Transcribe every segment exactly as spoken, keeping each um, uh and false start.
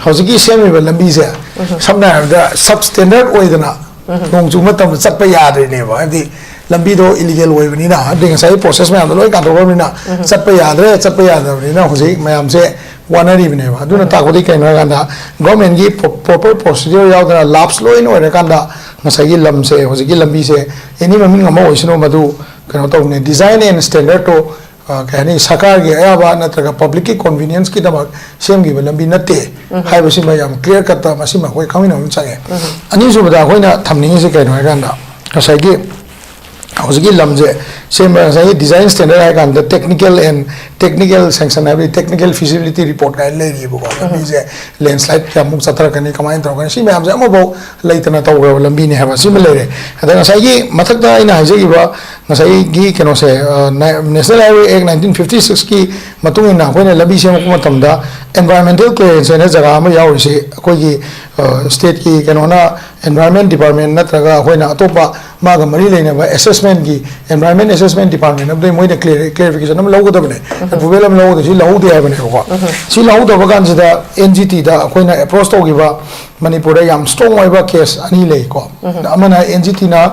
ꯍꯧꯖꯤꯛꯀꯤ ꯁꯦꯝꯃꯤꯕ ꯂꯝꯕꯤꯁꯦ ꯁꯝꯅ ꯍꯥꯏꯔꯕꯗ ꯁꯕ ꯁ꯭ꯇꯦꯟꯗꯔꯠ ꯑꯣꯏꯗꯅ ꯅꯣꯡ ꯆꯨꯕ ꯃꯇꯝꯗ ꯆꯠꯄ ꯌꯥꯗ꯭ꯔꯤꯅꯦꯕ, ꯍꯥꯏꯕꯗꯤ ꯂꯝꯕꯤꯗꯣ ꯏꯂꯤꯒꯦꯜ ꯑꯣꯏꯕꯅꯤꯅ, ꯍꯥꯏꯕꯗꯤ ꯉꯁꯥꯏꯒꯤ ꯄ꯭ꯔꯣꯁꯦꯁ ꯃꯌꯥꯝꯗꯣ ꯂꯣꯏ ꯀꯥꯟꯊꯣꯛꯈ꯭ꯔꯕꯅꯤꯅ ꯆꯠꯄ ꯌꯥꯗ꯭ꯔꯦ꯫ ꯆꯠꯄ ꯌꯥꯗꯕꯅꯤꯅ ꯍꯧꯖꯤꯛ ꯃꯌꯥꯝꯁꯦ ꯋꯥꯅꯔꯤꯕꯅꯦꯕ꯫ ꯑꯗꯨꯅ ꯇꯥꯛꯄꯗꯤ ꯀꯩꯅꯣ ꯍꯥꯏꯀꯥꯟꯗ ꯒꯣꯔꯃꯦꯟꯒꯤ ꯄ꯭ꯔꯣꯄꯔ ꯄ꯭ꯔꯣꯁꯤꯗꯤꯌꯔ ꯌꯥꯎꯗꯅ ꯂꯥꯞꯁ ꯂꯣꯏꯅ ꯑꯣꯏꯔꯀꯥꯟꯗ ꯉꯁꯥꯏꯒꯤ ꯂꯝꯁꯦ, ꯍꯧꯖꯤꯛꯀꯤ ꯂꯝꯕꯤꯁꯦ ꯑꯦꯅꯤ ꯃꯃꯤꯡ ꯑꯃ ꯑꯣꯏꯁꯅꯨ, ꯃꯗꯨ ꯀꯩꯅꯣ ꯇꯧꯕꯅꯦ, ꯗꯤꯖꯥꯏꯟ ꯑꯦꯟ ꯁ꯭ꯇꯦꯟꯗꯔꯠꯇꯣ ꯑ, ꯀꯩ ꯍꯥꯏꯅꯤ, ꯁꯔꯀꯥꯔꯒꯤ ꯑꯌꯥꯕ ꯅꯠꯇ꯭ꯔꯒ ꯄꯕ꯭ꯂꯤꯛꯀꯤ ꯀꯣꯟꯚꯤꯅꯤꯌꯟꯁꯀꯤꯗꯃꯛ ꯁꯦꯝꯈꯤꯕ ꯂꯝꯕꯤ ꯅꯠꯇꯦ ꯍꯥꯏꯕꯁꯤꯃ ꯌꯥꯝ ꯀ꯭ꯂꯤꯌꯥꯔ ꯀꯠꯇ ꯃꯁꯤꯃ ꯑꯩꯈꯣꯏ ꯈꯪꯃꯤꯟꯅꯕ ꯑꯃ ꯆꯪꯉꯦ꯫ ꯑꯅꯤꯁꯨꯕꯗ ꯑꯩꯈꯣꯏꯅ ꯊꯝꯅꯤꯡꯉꯤꯁꯦ ꯀꯩꯅꯣ ꯍꯥꯏꯀꯥꯟꯗ, ꯉꯁꯥꯏꯒꯤ ꯍꯧꯖꯤꯛꯀꯤ ꯂꯝꯁꯦ ꯁꯦꯝꯕ, ꯉꯁꯥꯏꯒꯤ ꯗꯤꯖꯥꯏꯟ ꯁ꯭ꯇꯦꯟꯗꯔꯠ ꯍꯥꯏ ꯀꯥꯟꯗ ꯇꯦꯛꯅꯤꯀꯦꯜ ꯑꯦꯟ ꯇꯦꯛꯅꯤꯀꯦꯜ ꯁꯦꯡꯁꯟ ꯍꯥꯏꯕꯗꯤ ꯇꯦꯛꯅꯤꯀꯦꯜ ꯐꯤꯖꯤꯕꯤꯂꯤꯇꯤ ꯔꯤꯄꯣꯔꯠ ꯀꯥꯏꯅ ꯂꯩꯔꯤꯕꯀꯣ꯫ ꯂꯝꯕꯤꯁꯦ ꯂꯦꯟꯁ꯭ꯂꯥꯏꯗ ꯀꯌꯥꯃꯨꯛ ꯆꯠꯊꯔꯛꯀꯅꯤ, ꯀꯃꯥꯏꯅ ꯇꯧꯔꯛꯀꯅꯤ, ꯁꯤ ꯃꯌꯥꯝꯁꯦ ꯑꯃꯐꯥꯎ ꯂꯩꯇꯅ ꯇꯧꯈ꯭ꯔꯕ ꯂꯝꯕꯤꯅꯤ ꯍꯥꯏꯕ ꯁꯤꯃ ꯂꯩꯔꯦ꯫ ꯑꯗ ꯉꯁꯥꯏꯒꯤ ꯃꯊꯛꯇ ꯑꯩꯅ ꯍꯥꯏꯖꯈꯤꯕ ꯉꯁꯥꯏꯒꯤ ꯀꯩꯅꯣꯁꯦ, ꯑ, ꯅꯦ-, National Highway Act nineteen fifty six ꯀꯤ ꯃꯇꯨꯡ ꯏꯟꯅ ꯑꯩꯈꯣꯏꯅ ꯂꯝꯕꯤ ꯁꯦꯝꯃꯛꯄ ꯃꯇꯝꯗ environmental clearance ꯍꯥꯏꯅ ꯖꯒꯥ ꯑꯃ ꯌꯥꯎꯔꯤꯁꯤ ꯑꯩꯈꯣꯏꯒꯤ, ꯑ, ꯁ꯭ꯇꯦꯠꯀꯤ ꯀꯩꯅꯣꯅ, ꯏꯟꯚꯥꯏꯔꯣꯟꯃꯦꯟ ꯗꯤꯄꯥꯔꯠꯃꯦꯟ ꯅꯠꯇ꯭ꯔꯒ ꯑꯩꯈꯣꯏꯅ ꯑꯇꯣꯞꯄ ꯃꯥꯒ ꯃꯔꯤ ꯂꯩꯅꯕ ꯑꯦꯁꯦꯁꯃꯦꯟꯒꯤ, ꯏꯟꯚꯥꯏꯔꯣꯟꯃꯦꯟ ꯑꯦꯁꯦꯁꯃꯦꯟ ꯗꯤꯄꯥꯔꯠꯃꯦꯟ ꯑꯃꯗꯒꯤ ꯃꯣꯏꯅ ꯀ꯭ꯂꯤꯌꯥꯔ-, ꯀ꯭ꯂꯤꯌꯥꯔꯤꯐꯤꯀꯦꯁꯟ ꯑꯃ ꯂꯧꯒꯗꯕꯅꯦ, ꯑꯦꯄ꯭ꯔꯨꯚꯦꯜ ꯑꯃ ꯂꯧꯒꯗꯕ, ꯁꯤ ꯂꯧꯍꯧꯗꯦ ꯍꯥꯏꯕꯅꯦꯕꯀꯣ꯫ ꯁꯤ ꯂꯧꯍꯧꯗꯕ ꯀꯥꯟꯁꯤꯗ ꯑꯦꯟ ꯖꯤ ꯇꯤꯗ ꯑꯩꯈꯣꯏꯅ ꯑꯦꯄ꯭ꯔꯣꯁ ꯇꯧꯈꯤꯕ ꯃꯅꯤꯄꯨꯔꯗ ꯌꯥꯝ ꯁ꯭ꯇꯔꯣꯡ ꯑꯣꯏꯕ ꯀꯦꯁ ꯑꯅꯤ ꯂꯩꯀꯣ꯫ ꯑꯃꯅ ꯑꯦꯟ ꯖꯤ ꯇꯤꯅ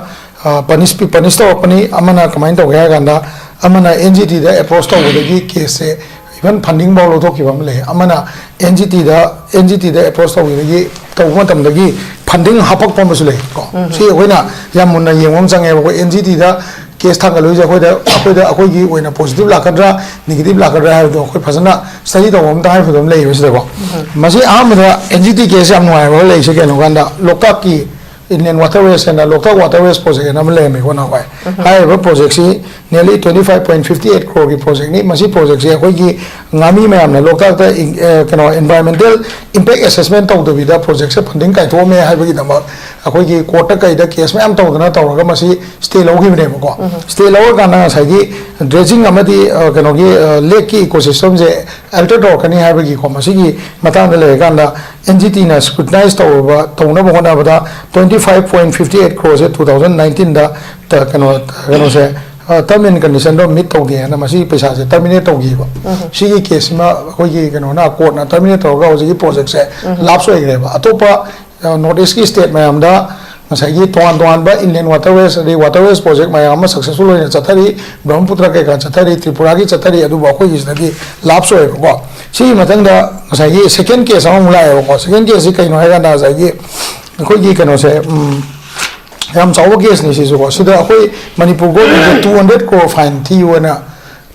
ꯄꯅꯤꯁ ꯄꯅꯤꯁ ꯇꯧꯔꯛꯄꯅꯤ, ꯑꯃꯅ ꯀꯃꯥꯏꯅ ꯇꯧꯒꯦ ꯍꯥꯏ ꯀꯥꯟꯗ, ꯑꯃꯅ ꯑꯦꯟ ꯖꯤ ꯇꯤꯗ ꯑꯦꯄ꯭ꯔꯣꯁ ꯇꯧꯕꯗꯒꯤ ꯀꯦꯁꯁꯦ ꯏꯚꯟ ꯐꯟꯗꯤꯡ ꯐꯥꯎ ꯂꯧꯊꯣꯛꯈꯤꯕ ꯑꯃ ꯂꯩ꯫ ꯑꯃꯅ ꯑꯦꯟ ꯖꯤ ꯇꯤꯗ, ꯑꯦꯟ ꯖꯤ ꯇꯤꯗ ꯑꯦꯄ꯭ꯔꯣꯁ ꯇꯧꯈꯤꯕꯒꯤ, ꯇꯧꯕ ꯃꯇꯝꯗꯒꯤ ꯐꯟꯗꯤꯡ ꯍꯥꯞꯄꯛꯄ ꯑꯃꯁꯨ ꯂꯩ ꯀꯣ꯫ ꯁꯤ ꯑꯩꯈꯣꯏꯅ ꯌꯥꯝ ꯃꯨꯟꯅ ꯌꯦꯡꯕ ꯑꯃ ꯆꯪꯉꯦꯕ꯫ ꯑꯩꯈꯣꯏ ꯑꯦꯟ ꯖꯤ ꯇꯤꯗ ꯀꯦꯁ ꯊꯥꯡꯒꯠꯂꯨꯏꯁꯦ ꯑꯩꯈꯣꯏꯗ, ꯑꯩꯈꯣꯏꯗ, ꯑꯩꯈꯣꯏꯒꯤ ꯑꯣꯏꯅ ꯄꯣꯖꯤꯇꯤꯚ ꯂꯥꯛꯀꯗ꯭ꯔꯥ, ꯅꯦꯒꯦꯇꯤꯚ ꯂꯥꯛꯀꯗ꯭ꯔꯥ ꯍꯥꯏꯕꯗꯣ ꯑꯩꯈꯣꯏ ꯐꯖꯅ ꯁ꯭ꯇꯗꯤ ꯇꯧꯕ ꯑꯃ ꯇꯉꯥꯏ ꯐꯗꯕ ꯑꯃ ꯂꯩꯌꯦꯕ ꯁꯤꯗꯀꯣ꯫ ꯃꯁꯤ ꯑꯍꯥꯟꯕꯗ ꯑꯦꯟ ꯖꯤ ꯇꯤ ꯀꯦꯁ ꯌꯥꯝ ꯅꯨꯡꯉꯥꯏꯕ ꯑꯃ ꯂꯩꯔꯤꯁꯦ ꯀꯩꯅꯣ ꯀꯥꯟꯗ, ꯂꯣꯛꯇꯥꯛꯀꯤ Inland Waterways ꯍꯥꯏꯅ, ꯂꯣꯛꯇꯥꯛ Waterways Project ꯍꯥꯏꯅ ꯑꯃ ꯂꯩꯔꯝꯃꯤꯀꯣ ꯅꯍꯥꯟꯋꯥꯏ꯫ ꯍꯥꯏꯔꯤꯕ ꯄ꯭ꯔꯣꯖꯦꯛꯁꯤ nearly twenty five point fifty eight crore ꯒꯤ ꯄ꯭ꯔꯣꯖꯦꯛꯅꯤ꯫ ꯃꯁꯤ ꯄ꯭ꯔꯣꯖꯦꯛꯁꯤ ꯑꯩꯈꯣꯏꯒꯤ ꯉꯥꯃꯤ ꯃꯌꯥꯝꯅ ꯂꯣꯛꯇꯥꯛꯇ ꯏꯪ-, ꯑ, ꯀꯩꯅꯣ, environmental impact assessment ꯇꯧꯗꯕꯤꯗ ꯄ꯭ꯔꯣꯖꯦꯛꯁꯦ ꯐꯟꯗꯤꯡ ꯀꯥꯏꯊꯣꯛꯑꯝꯃꯦ ꯍꯥꯏꯕꯒꯤꯗꯃꯛ ꯑꯩꯈꯣꯏꯒꯤ ꯀꯣꯔꯠꯇ ꯀꯩꯗ ꯀꯦꯁ ꯃꯌꯥꯝ ꯇꯧꯗꯅ ꯇꯧꯔꯒ ꯃꯁꯤ ꯁ꯭ꯇꯦ ꯂꯧꯈꯤꯕꯅꯦꯕꯀꯣ꯫ ꯁ꯭ꯇꯦ ꯂꯧꯔꯀꯥꯟꯗ ꯉꯁꯥꯏꯒꯤ ꯗ꯭ꯔꯦꯖꯤꯡ ꯑꯃꯗꯤ, ꯑ, ꯀꯩꯅꯣꯒꯤ, ꯑ, ꯂꯦꯛꯀꯤ ꯏꯀꯣꯁꯤꯁꯇꯝꯁꯦ ꯑꯦꯜꯇꯔ ꯇꯧꯔꯛꯀꯅꯤ ꯍꯥꯏꯕꯒꯤꯀꯣ, ꯃꯁꯤꯒꯤ ꯃꯇꯥꯡꯗ ꯂꯩꯔꯀꯥꯟꯗ ꯑꯦꯟ ꯖꯤ ꯇꯤꯅ ꯁ꯭ꯀ꯭ꯔꯨꯇꯤꯅꯥꯏꯁ ꯇꯧꯔꯕ, ꯇꯧꯅꯕ ꯍꯣꯠꯅꯕꯗ twenty five point fifty eight crore ꯁꯦ two thousand nineteen ꯗ ꯇ-, ꯀꯩꯅꯣ, ꯀꯩꯅꯣꯁꯦ, ꯇꯔꯝ ꯑꯦꯟ ꯀꯟꯗꯤꯁꯟꯗꯣ ꯃꯤꯠ ꯇꯧꯗꯦ ꯍꯥꯏꯅ ꯃꯁꯤ ꯄꯩꯁꯥꯁꯦ ꯇꯔꯃꯤꯅꯦꯠ ꯇꯧꯈꯤꯕ꯫ ꯁꯤꯒꯤ ꯀꯦꯁꯁꯤꯃ ꯑꯩꯈꯣꯏꯒꯤ ꯀꯩꯅꯣꯅ, ꯀꯣꯔꯠꯅ ꯇꯔꯃꯤꯅꯦꯠ ꯇꯧꯔꯒ ꯍꯧꯖꯤꯛꯀꯤ ꯄ꯭ꯔꯣꯖꯦꯛꯁꯦ ꯂꯥꯞꯁ ꯑꯣꯏꯈ꯭ꯔꯦꯕ꯫ ꯑꯇꯣꯞꯄ ꯅꯣꯔꯠ ꯏꯁꯀꯤ ꯁ꯭ꯇꯦꯠ ꯃꯌꯥꯝꯗ ꯉꯁꯥꯏꯒꯤ ꯇꯣꯉꯥꯟ ꯇꯣꯉꯥꯟꯕ ꯏꯟꯂꯦꯟ ꯋꯥꯇꯔꯋꯦꯁ ꯑꯗꯩ ꯋꯥꯇꯔꯋꯦꯁ ꯄ꯭ꯔꯣꯖꯦꯛ ꯃꯌꯥꯝ ꯑꯃ ꯁꯛꯁꯦꯁꯐꯨꯜ ꯑꯣꯏꯅ ꯆꯠꯊꯔꯤ, ꯕ꯭ꯔꯍꯃꯄꯨꯇ꯭ꯔ ꯀꯩꯀꯥ ꯆꯠꯊꯔꯤ, ꯇ꯭ꯔꯤꯄꯨꯔꯥꯒꯤ ꯆꯠꯊꯔꯤ, ꯑꯗꯨꯕꯨ ꯑꯩꯈꯣꯏꯒꯤꯁꯤꯗꯗꯤ ꯂꯥꯞꯁ ꯑꯣꯏꯌꯦꯕꯀꯣ꯫ ꯁꯤꯒꯤ ꯃꯊꯪꯗ ꯉꯁꯥꯏꯒꯤ ꯁꯦꯀꯦꯟ ꯀꯦꯁ ꯑꯃꯃꯨꯛ ꯂꯥꯛꯑꯦꯕꯀꯣ꯫ ꯁꯦꯀꯦꯟ ꯀꯦꯁꯁꯤ ꯀꯩꯅꯣ ꯍꯥꯏꯀꯥꯟꯗ ꯉꯁꯥꯏꯒꯤ ꯑꯩꯈꯣꯏꯒꯤ ꯀꯩꯅꯣꯁꯦ, ꯎꯝ, ꯌꯥꯝ ꯆꯥꯎꯕ ꯀꯦꯁꯅꯤ ꯁꯤꯁꯨꯀꯣ꯫ ꯁꯤꯗ ꯑꯩꯈꯣꯏ ꯃꯅꯤꯄꯨꯔ ꯒꯣꯔꯃꯦꯟꯗ ꯇꯨ ꯍꯟꯗ꯭ꯔꯦꯠ ꯀ꯭ꯔꯣꯔ ꯐꯥꯏꯟ ꯊꯤꯌꯨ ꯍꯥꯏꯅ,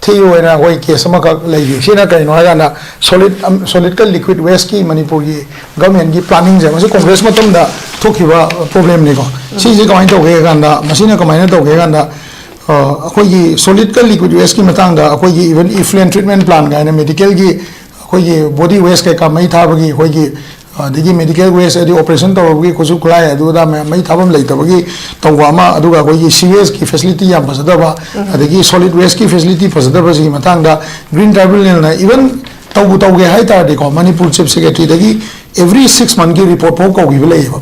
ꯊꯤꯌꯨ ꯍꯥꯏꯅ ꯑꯩꯈꯣꯏ ꯀꯦꯁ ꯑꯃꯈꯛ ꯂꯩꯔꯤ꯫ ꯁꯤꯅ ꯀꯩꯅꯣ ꯍꯥꯏꯀꯥꯟꯗ ꯁꯣꯂꯤꯠ, ꯁꯣꯂꯤꯠꯀ ꯂꯤꯀ꯭ꯋꯤꯠ ꯋꯦꯁꯀꯤ ꯃꯅꯤꯄꯨꯔꯒꯤ ꯒꯚꯔꯟꯃꯦꯟꯒꯤ ꯄ꯭ꯂꯥꯅꯤꯡꯁꯦ, ꯃꯁꯤ ꯀꯣꯡꯒ꯭ꯔꯦꯁ ꯃꯇꯝꯗ ꯊꯣꯛꯈꯤꯕ ꯄ꯭ꯔꯣꯕ꯭ꯂꯦꯝꯅꯤꯀꯣ꯫ ꯁꯤꯁꯦ ꯀꯃꯥꯏꯅ ꯇꯧꯒꯦ ꯍꯥꯏ ꯀꯥꯟꯗ, ꯃꯁꯤꯅ ꯀꯃꯥꯏꯅ ꯇꯧꯒꯦ ꯍꯥꯏ ꯀꯥꯟꯗ, ꯑ, ꯑꯩꯈꯣꯏꯒꯤ ꯁꯣꯂꯤꯠꯀ ꯂꯤꯀ꯭ꯋꯤꯠ ꯋꯦꯁꯀꯤ ꯃꯇꯥꯡꯗ ꯑꯩꯈꯣꯏꯒꯤ ꯏꯚꯟ ꯏꯐ꯭ꯂꯨꯑꯦꯟ ꯇ꯭ꯔꯤꯠꯃꯦꯟ ꯄ꯭ꯂꯥꯟ ꯀꯥꯏꯅ ꯃꯦꯗꯤꯀꯦꯜꯒꯤ ꯑꯩꯈꯣꯏꯒꯤ ꯕꯣꯗꯤ ꯋꯦꯁ ꯀꯩꯀꯥ ꯃꯩ ꯊꯥꯕꯒꯤ ꯑꯩꯈꯣꯏꯒꯤ, ꯑꯗꯒꯤ ꯃꯦꯗꯤꯀꯦꯜ ꯋꯦꯁ ꯍꯥꯏꯗꯤ ꯑꯣꯄꯔꯦꯁꯟ ꯇꯧꯔꯕꯒꯤ ꯈꯨꯠꯁꯨ ꯈꯨꯠꯂꯥꯏ ꯑꯗꯨ ꯑꯗꯥ ꯃꯌꯥꯝ ꯃꯩ ꯊꯥꯐꯝ ꯂꯩꯇꯕꯒꯤ ꯇꯧꯕ ꯑꯃ, ꯑꯗꯨꯒ ꯑꯩꯈꯣꯏꯒꯤ ꯁꯤꯋꯦꯖꯀꯤ ꯐꯦꯁꯤꯂꯤꯇꯤ ꯌꯥꯝ ꯐꯖꯗꯕ, ꯑꯗꯒꯤ ꯁꯣꯂꯤꯠ ꯋꯦꯁꯀꯤ ꯐꯦꯁꯤꯂꯤꯇꯤ ꯐꯖꯗꯕꯁꯤꯒꯤ ꯃꯇꯥꯡꯗ ꯒ꯭ꯔꯤꯟ ꯇ꯭ꯔꯥꯏꯕꯨꯅꯦꯜꯅ ꯏꯚꯟ ꯇꯧꯕꯨ ꯇꯧꯒꯦ ꯍꯥꯏ ꯇꯥꯔꯗꯤꯀꯣ, ꯃꯅꯤꯄꯨꯔ ꯆꯤꯐ ꯁꯦꯀ꯭ꯔꯦꯇꯔꯤꯗꯒꯤ ꯑꯦꯚ꯭ꯔꯤ ꯁꯤꯛꯁ ꯃꯟꯠꯀꯤ ꯔꯤꯄꯣꯔꯠ ꯐꯥꯎ ꯀꯧꯈꯤꯕ ꯂꯩꯌꯦꯕ꯫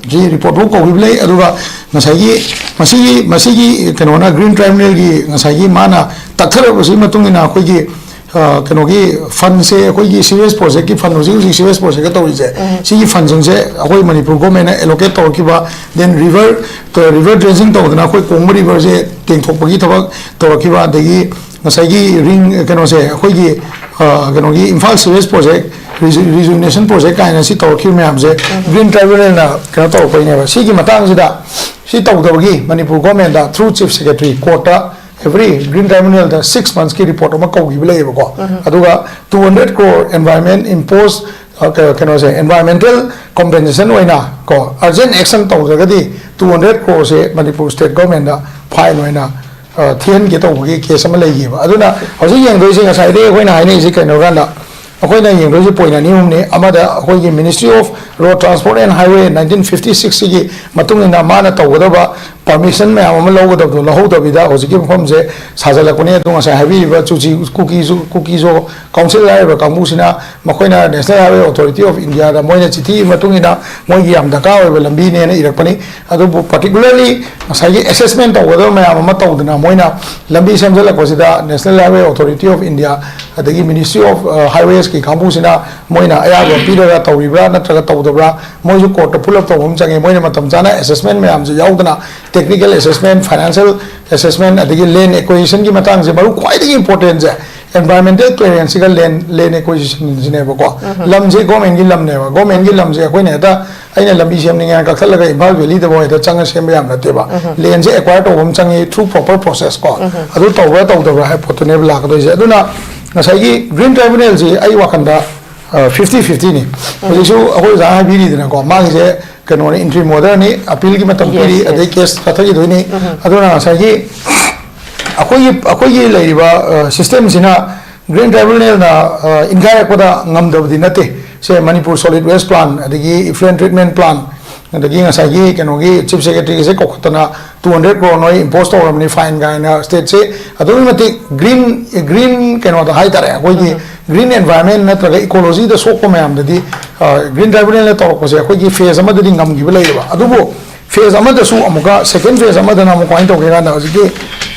ꯁꯤ ꯔꯤꯄꯣꯔꯠ ꯐꯥꯎ ꯀꯧꯈꯤꯕ ꯂꯩ꯫ ꯑꯗꯨꯒ ꯉꯁꯥꯏꯒꯤ ꯃꯁꯤꯒꯤ, ꯃꯁꯤꯒꯤ ꯀꯩꯅꯣꯅ, ꯒ꯭ꯔꯤꯟ ꯇ꯭ꯔꯥꯏꯕꯨꯅꯦꯜꯒꯤ ꯉꯁꯥꯏꯒꯤ ꯃꯥꯅ ꯇꯛꯊꯔꯛꯄꯁꯤꯒꯤ ꯃꯇꯨꯡ ꯏꯟꯅ ꯑꯩꯈꯣꯏꯒꯤ, ꯑ, ꯀꯩꯅꯣꯒꯤ ꯐꯟꯁꯦ, ꯑꯩꯈꯣꯏꯒꯤ ꯁꯤꯋꯦꯖ ꯄ꯭ꯔꯣꯖꯦꯛꯀꯤ ꯐꯟ, ꯍꯧꯖꯤꯛ ꯍꯧꯖꯤꯛ ꯁꯤꯋꯦꯖ ꯄ꯭ꯔꯣꯖꯦꯛꯀ ꯇꯧꯔꯤꯁꯦ, ꯁꯤꯒꯤ ꯐꯟꯁꯤꯡꯁꯦ ꯑꯩꯈꯣꯏ ꯃꯅꯤꯄꯨꯔ ꯒꯣꯔꯃꯦꯟꯅ ꯑꯦꯂꯣꯀꯦꯠ ꯇꯧꯔꯛꯈꯤꯕ, then river, river dredging ꯇꯧꯗꯅ ꯑꯩꯈꯣꯏ ꯀꯣꯡꯕ ꯔꯤꯚꯔꯁꯦ ꯇꯦꯡꯊꯣꯛꯄꯒꯤ ꯊꯕꯛ ꯇꯧꯔꯛꯈꯤꯕ, ꯑꯗꯒꯤ ꯉꯁꯥꯏꯒꯤ ꯔꯤꯡ, ꯀꯩꯅꯣꯁꯦ, ꯑꯩꯈꯣꯏꯒꯤ, ꯑ, ꯀꯩꯅꯣꯒꯤ ꯏꯝꯐꯥꯜ ꯁꯤꯋꯦꯖ ꯄ꯭ꯔꯣꯖꯦꯛ, ꯔꯤꯖꯨ-, ꯔꯤꯖꯨꯅꯦꯁꯟ ꯄ꯭ꯔꯣꯖꯦꯛ ꯀꯥꯏꯅ ꯁꯤ ꯇꯧꯔꯛꯈꯤꯕ ꯃꯌꯥꯝꯁꯦ ꯒ꯭ꯔꯤꯟ ꯇ꯭ꯔꯥꯏꯕꯨꯅꯦꯜꯅ ꯀꯩꯅꯣ ꯇꯧꯔꯛꯄꯩꯅꯦꯕ꯫ ꯁꯤꯒꯤ ꯃꯇꯥꯡꯁꯤꯗ ꯁꯤ ꯇꯧꯗꯕꯒꯤ ꯃꯅꯤꯄꯨꯔ ꯒꯣꯔꯃꯦꯟꯗ ꯊ꯭ꯔꯨ ꯆꯤꯐ ꯁꯦꯀ꯭ꯔꯦꯇꯔꯤ ꯀꯣꯔꯠꯇ ꯑꯦꯚ꯭ꯔꯤ ꯒ꯭ꯔꯤꯟ ꯇ꯭ꯔꯥꯏꯕꯨꯅꯦꯜꯗ ꯁꯤꯛꯁ ꯃꯟꯠꯁꯀꯤ ꯔꯤꯄꯣꯔꯠ ꯑꯃ ꯀꯧꯈꯤꯕ ꯂꯩꯌꯦꯕꯀꯣ꯫ ꯑꯗꯨꯒ two hundred crore environment impose, ꯑ, ꯀ-, ꯀꯩꯅꯣꯁꯦ, environmental compensation ꯑꯣꯏꯅ ꯀꯣ, urgent action ꯇꯧꯗ꯭ꯔꯒꯗꯤ ꯇꯨ ꯍꯟꯗ꯭ꯔꯦꯠ ꯀ꯭ꯔꯣꯔꯁꯦ ꯃꯅꯤꯄꯨꯔ ꯁ꯭ꯇꯦꯠ ꯒꯣꯔꯃꯦꯟꯗ ꯐꯥꯏꯟ ꯑꯣꯏꯅ, ꯑ, ꯊꯤꯍꯟꯒꯦ ꯇꯧꯕꯒꯤ ꯀꯦꯁ ꯑꯃ ꯂꯩꯈꯤꯕ꯫ ꯑꯗꯨꯅ ꯍꯧꯖꯤꯛ ꯌꯦꯡꯗꯣꯏꯁꯦ, ꯉꯁꯥꯏꯗꯒꯤ ꯑꯩꯈꯣꯏꯅ ꯍꯥꯏꯅꯔꯤꯁꯦ ꯀꯩꯅꯣ ꯀꯥꯟꯗ, ꯑꯩꯈꯣꯏꯅ ꯌꯦꯡꯗꯣꯏꯁꯦ ꯄꯣꯏꯟꯠ ꯑꯅꯤ ꯑꯍꯨꯝꯅꯤ꯫ ꯑꯃꯗ ꯑꯩꯈꯣꯏꯒꯤ Ministry of Road Transport and Highway nineteen fifty six ꯁꯤꯒꯤ ꯃꯇꯨꯡ ꯏꯟꯅ ꯃꯥꯅ ꯇꯧꯒꯗꯕ ꯄꯔꯃꯤꯁꯟ ꯃꯌꯥꯝ ꯑꯃ ꯂꯧꯒꯗꯕꯗꯣ ꯂꯧꯍꯧꯗꯕꯤꯗ ꯍꯧꯖꯤꯛꯀꯤ ꯃꯐꯝꯁꯦ ꯁꯥꯖꯜꯂꯛꯄꯅꯤ꯫ ꯑꯗꯣ ꯉꯁꯥꯏ ꯍꯥꯏꯕꯤꯔꯤꯕ ꯆꯨꯆꯤ ꯀꯨꯀꯤꯁꯨ ꯀꯨꯀꯤꯖꯣ ꯀꯥꯎꯟꯁꯤꯜ ꯍꯥꯏꯔꯤꯕ ꯀꯥꯡꯕꯨꯁꯤꯅ ꯃꯈꯣꯏꯅ National Highway Authority of Indiaꯗ ꯃꯣꯏꯅ ꯆꯤꯊꯤ ꯃꯇꯨꯡ ꯏꯟꯅ ꯃꯣꯏꯒꯤ ꯌꯥꯝ ꯗꯔꯀꯥꯔ ꯑꯣꯏꯕ ꯂꯝꯕꯤꯅꯦꯅ ꯏꯔꯛꯄꯅꯤ꯫ ꯑꯗꯨꯕꯨ particularly ꯉꯁꯥꯏꯒꯤ assessment ꯇꯧꯒꯗꯕ ꯃꯌꯥꯝ ꯑꯃ ꯇꯧꯗꯅ ꯃꯣꯏꯅ ꯂꯝꯕꯤ ꯁꯦꯝꯖꯜꯂꯛꯄꯁꯤꯗ National Highway Authority of India ꯑꯗꯒꯤ Ministry of Highwaysꯀꯤ ꯀꯥꯡꯕꯨꯁꯤꯅ ꯃꯣꯏꯅ ꯑꯌꯥꯕ ꯄꯤꯔꯒ ꯇꯧꯔꯤꯕ꯭ꯔꯥ ꯅꯠꯇ꯭ꯔꯒ ꯇꯧꯗꯕ꯭ꯔꯥ, ꯃꯣꯏꯁꯨ ꯀꯣꯔꯠꯇ pull up ꯇꯧꯕ ꯑꯃ ꯆꯪꯉꯤ꯫ ꯃꯣꯏꯅ ꯃꯇꯝ ꯆꯥꯅ assessment ꯃꯌꯥꯝꯁꯦ ꯌꯥꯎꯗꯅ technical assessment, financial assessment ꯑꯗꯒꯤ land acquisitionꯒꯤ ꯃꯇꯥꯡꯁꯦ ꯃꯔꯨ ꯈ꯭ꯋꯥꯏꯗꯒꯤ importantꯁꯦ environmental clearanceꯁꯤꯒ land land acquisitionꯁꯤꯅꯦꯕꯀꯣ꯫ ꯂꯝꯁꯦ governmentꯀꯤ ꯂꯝꯅꯦꯕ꯫ Governmentꯀꯤ ꯂꯝꯁꯦ ꯑꯩꯈꯣꯏꯅ ꯍꯦꯛꯇ ꯑꯩꯅ ꯂꯝꯕꯤ ꯁꯦꯝꯅꯤꯡꯉꯦꯅ ꯀꯛꯊꯠꯂꯒ ꯏꯝꯐꯥꯜ ꯚꯦꯂꯤꯗꯐꯥꯎ ꯍꯦꯛꯇ ꯆꯪꯉ ꯁꯦꯝꯕ ꯌꯥꯕ ꯅꯠꯇꯦꯕ꯫ Landꯁꯦ acquire ꯇꯧꯕ ꯑꯃ ꯆꯪꯉꯤ through proper process ꯀꯣ꯫ ꯑꯗꯨ ꯇꯧꯕ꯭ꯔꯥ ꯇꯧꯗꯕ꯭ꯔꯥ ꯍꯥꯏꯕ ꯄꯣꯠꯇꯨꯅꯦꯕ ꯂꯥꯛꯀꯗꯣꯏꯁꯦ꯫ ꯑꯗꯨꯅ ꯉꯁꯥꯏꯒꯤ Green Tribunalꯁꯤ ꯑꯩ ꯋꯥꯈꯜꯗ fifty fiftyꯅꯤ꯫ ꯍꯧꯖꯤꯛꯁꯨ ꯑꯩꯈꯣꯏ ꯑꯣꯖꯥ ꯍꯥꯏꯕꯤꯔꯤꯗꯅꯀꯣ, ꯃꯥꯒꯤꯁꯦ ꯀꯩꯅꯣꯅꯤ, interim orderꯅꯤ, appealꯒꯤ ꯃꯇꯝ ꯄꯤꯔꯤ, ꯑꯗꯩ case ꯆꯠꯊꯈꯤꯗꯣꯏꯅꯤ꯫ ꯑꯗꯨꯅ ꯉꯁꯥꯏꯒꯤ ꯑꯩꯈꯣꯏꯒꯤ ꯑꯩꯈꯣꯏꯒꯤ ꯂꯩꯔꯤꯕ systemꯁꯤꯅ Green Tribunalꯅ ꯏꯟꯈꯥꯏꯔꯛꯄꯗ ꯉꯝꯗꯕꯗꯤ ꯅꯠꯇꯦ꯫ ꯁꯦ ꯃꯅꯤꯄꯨꯔ solid waste plant, ꯑꯗꯒꯤ effluent treatment plant, ꯑꯗꯒꯤ ꯉꯁꯥꯏꯒꯤ ꯀꯩꯅꯣꯒꯤ Chief Secretaryꯒꯤꯁꯦ ꯀꯧꯈꯠꯇꯅ two hundred crore ꯅꯣꯏ impose ꯇꯧꯔꯕꯅꯤ fine ꯀꯥꯏꯅ stateꯁꯦ ꯑꯗꯨꯛꯀꯤ ꯃꯇꯤꯛ green green ꯀꯩꯅꯣꯗ ꯍꯥꯏꯇꯥꯔꯦ, ꯑꯩꯈꯣꯏꯒꯤ green environment ꯅꯠꯇ꯭ꯔꯒ ecologyꯗ ꯁꯣꯛꯄ ꯃꯌꯥꯝꯗꯗꯤ Green Tribunalꯅ ꯇꯧꯔꯛꯄꯁꯦ ꯑꯩꯈꯣꯏꯒꯤ phase ꯑꯃꯗꯗꯤ ꯉꯝꯈꯤꯕ ꯂꯩꯌꯦꯕ꯫ ꯑꯗꯨꯕꯨ phase ꯑꯃꯗꯁꯨ ꯑꯃꯨꯛꯀ second phase ꯑꯃꯗꯅ ꯑꯃꯨꯛ ꯀꯃꯥꯏꯅ ꯇꯧꯒꯦ ꯀꯥꯟꯗ ꯍꯧꯖꯤꯛꯀꯤ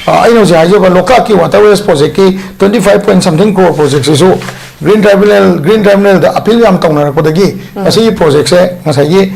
ꯑꯩꯅ ꯍꯧꯖꯤꯛ ꯍꯥꯏꯖꯕ ꯂꯣꯛꯇꯥꯛꯀꯤ water waste projectꯀꯤ twenty five point something crore projectꯁꯤꯁꯨ Green Tribunal Green Tribunalꯗ appeal ꯌꯥꯝ ꯇꯧꯅꯔꯛꯄꯗꯒꯤ ꯃꯁꯤꯒꯤ projectꯁꯦ ꯉꯁꯥꯏꯒꯤ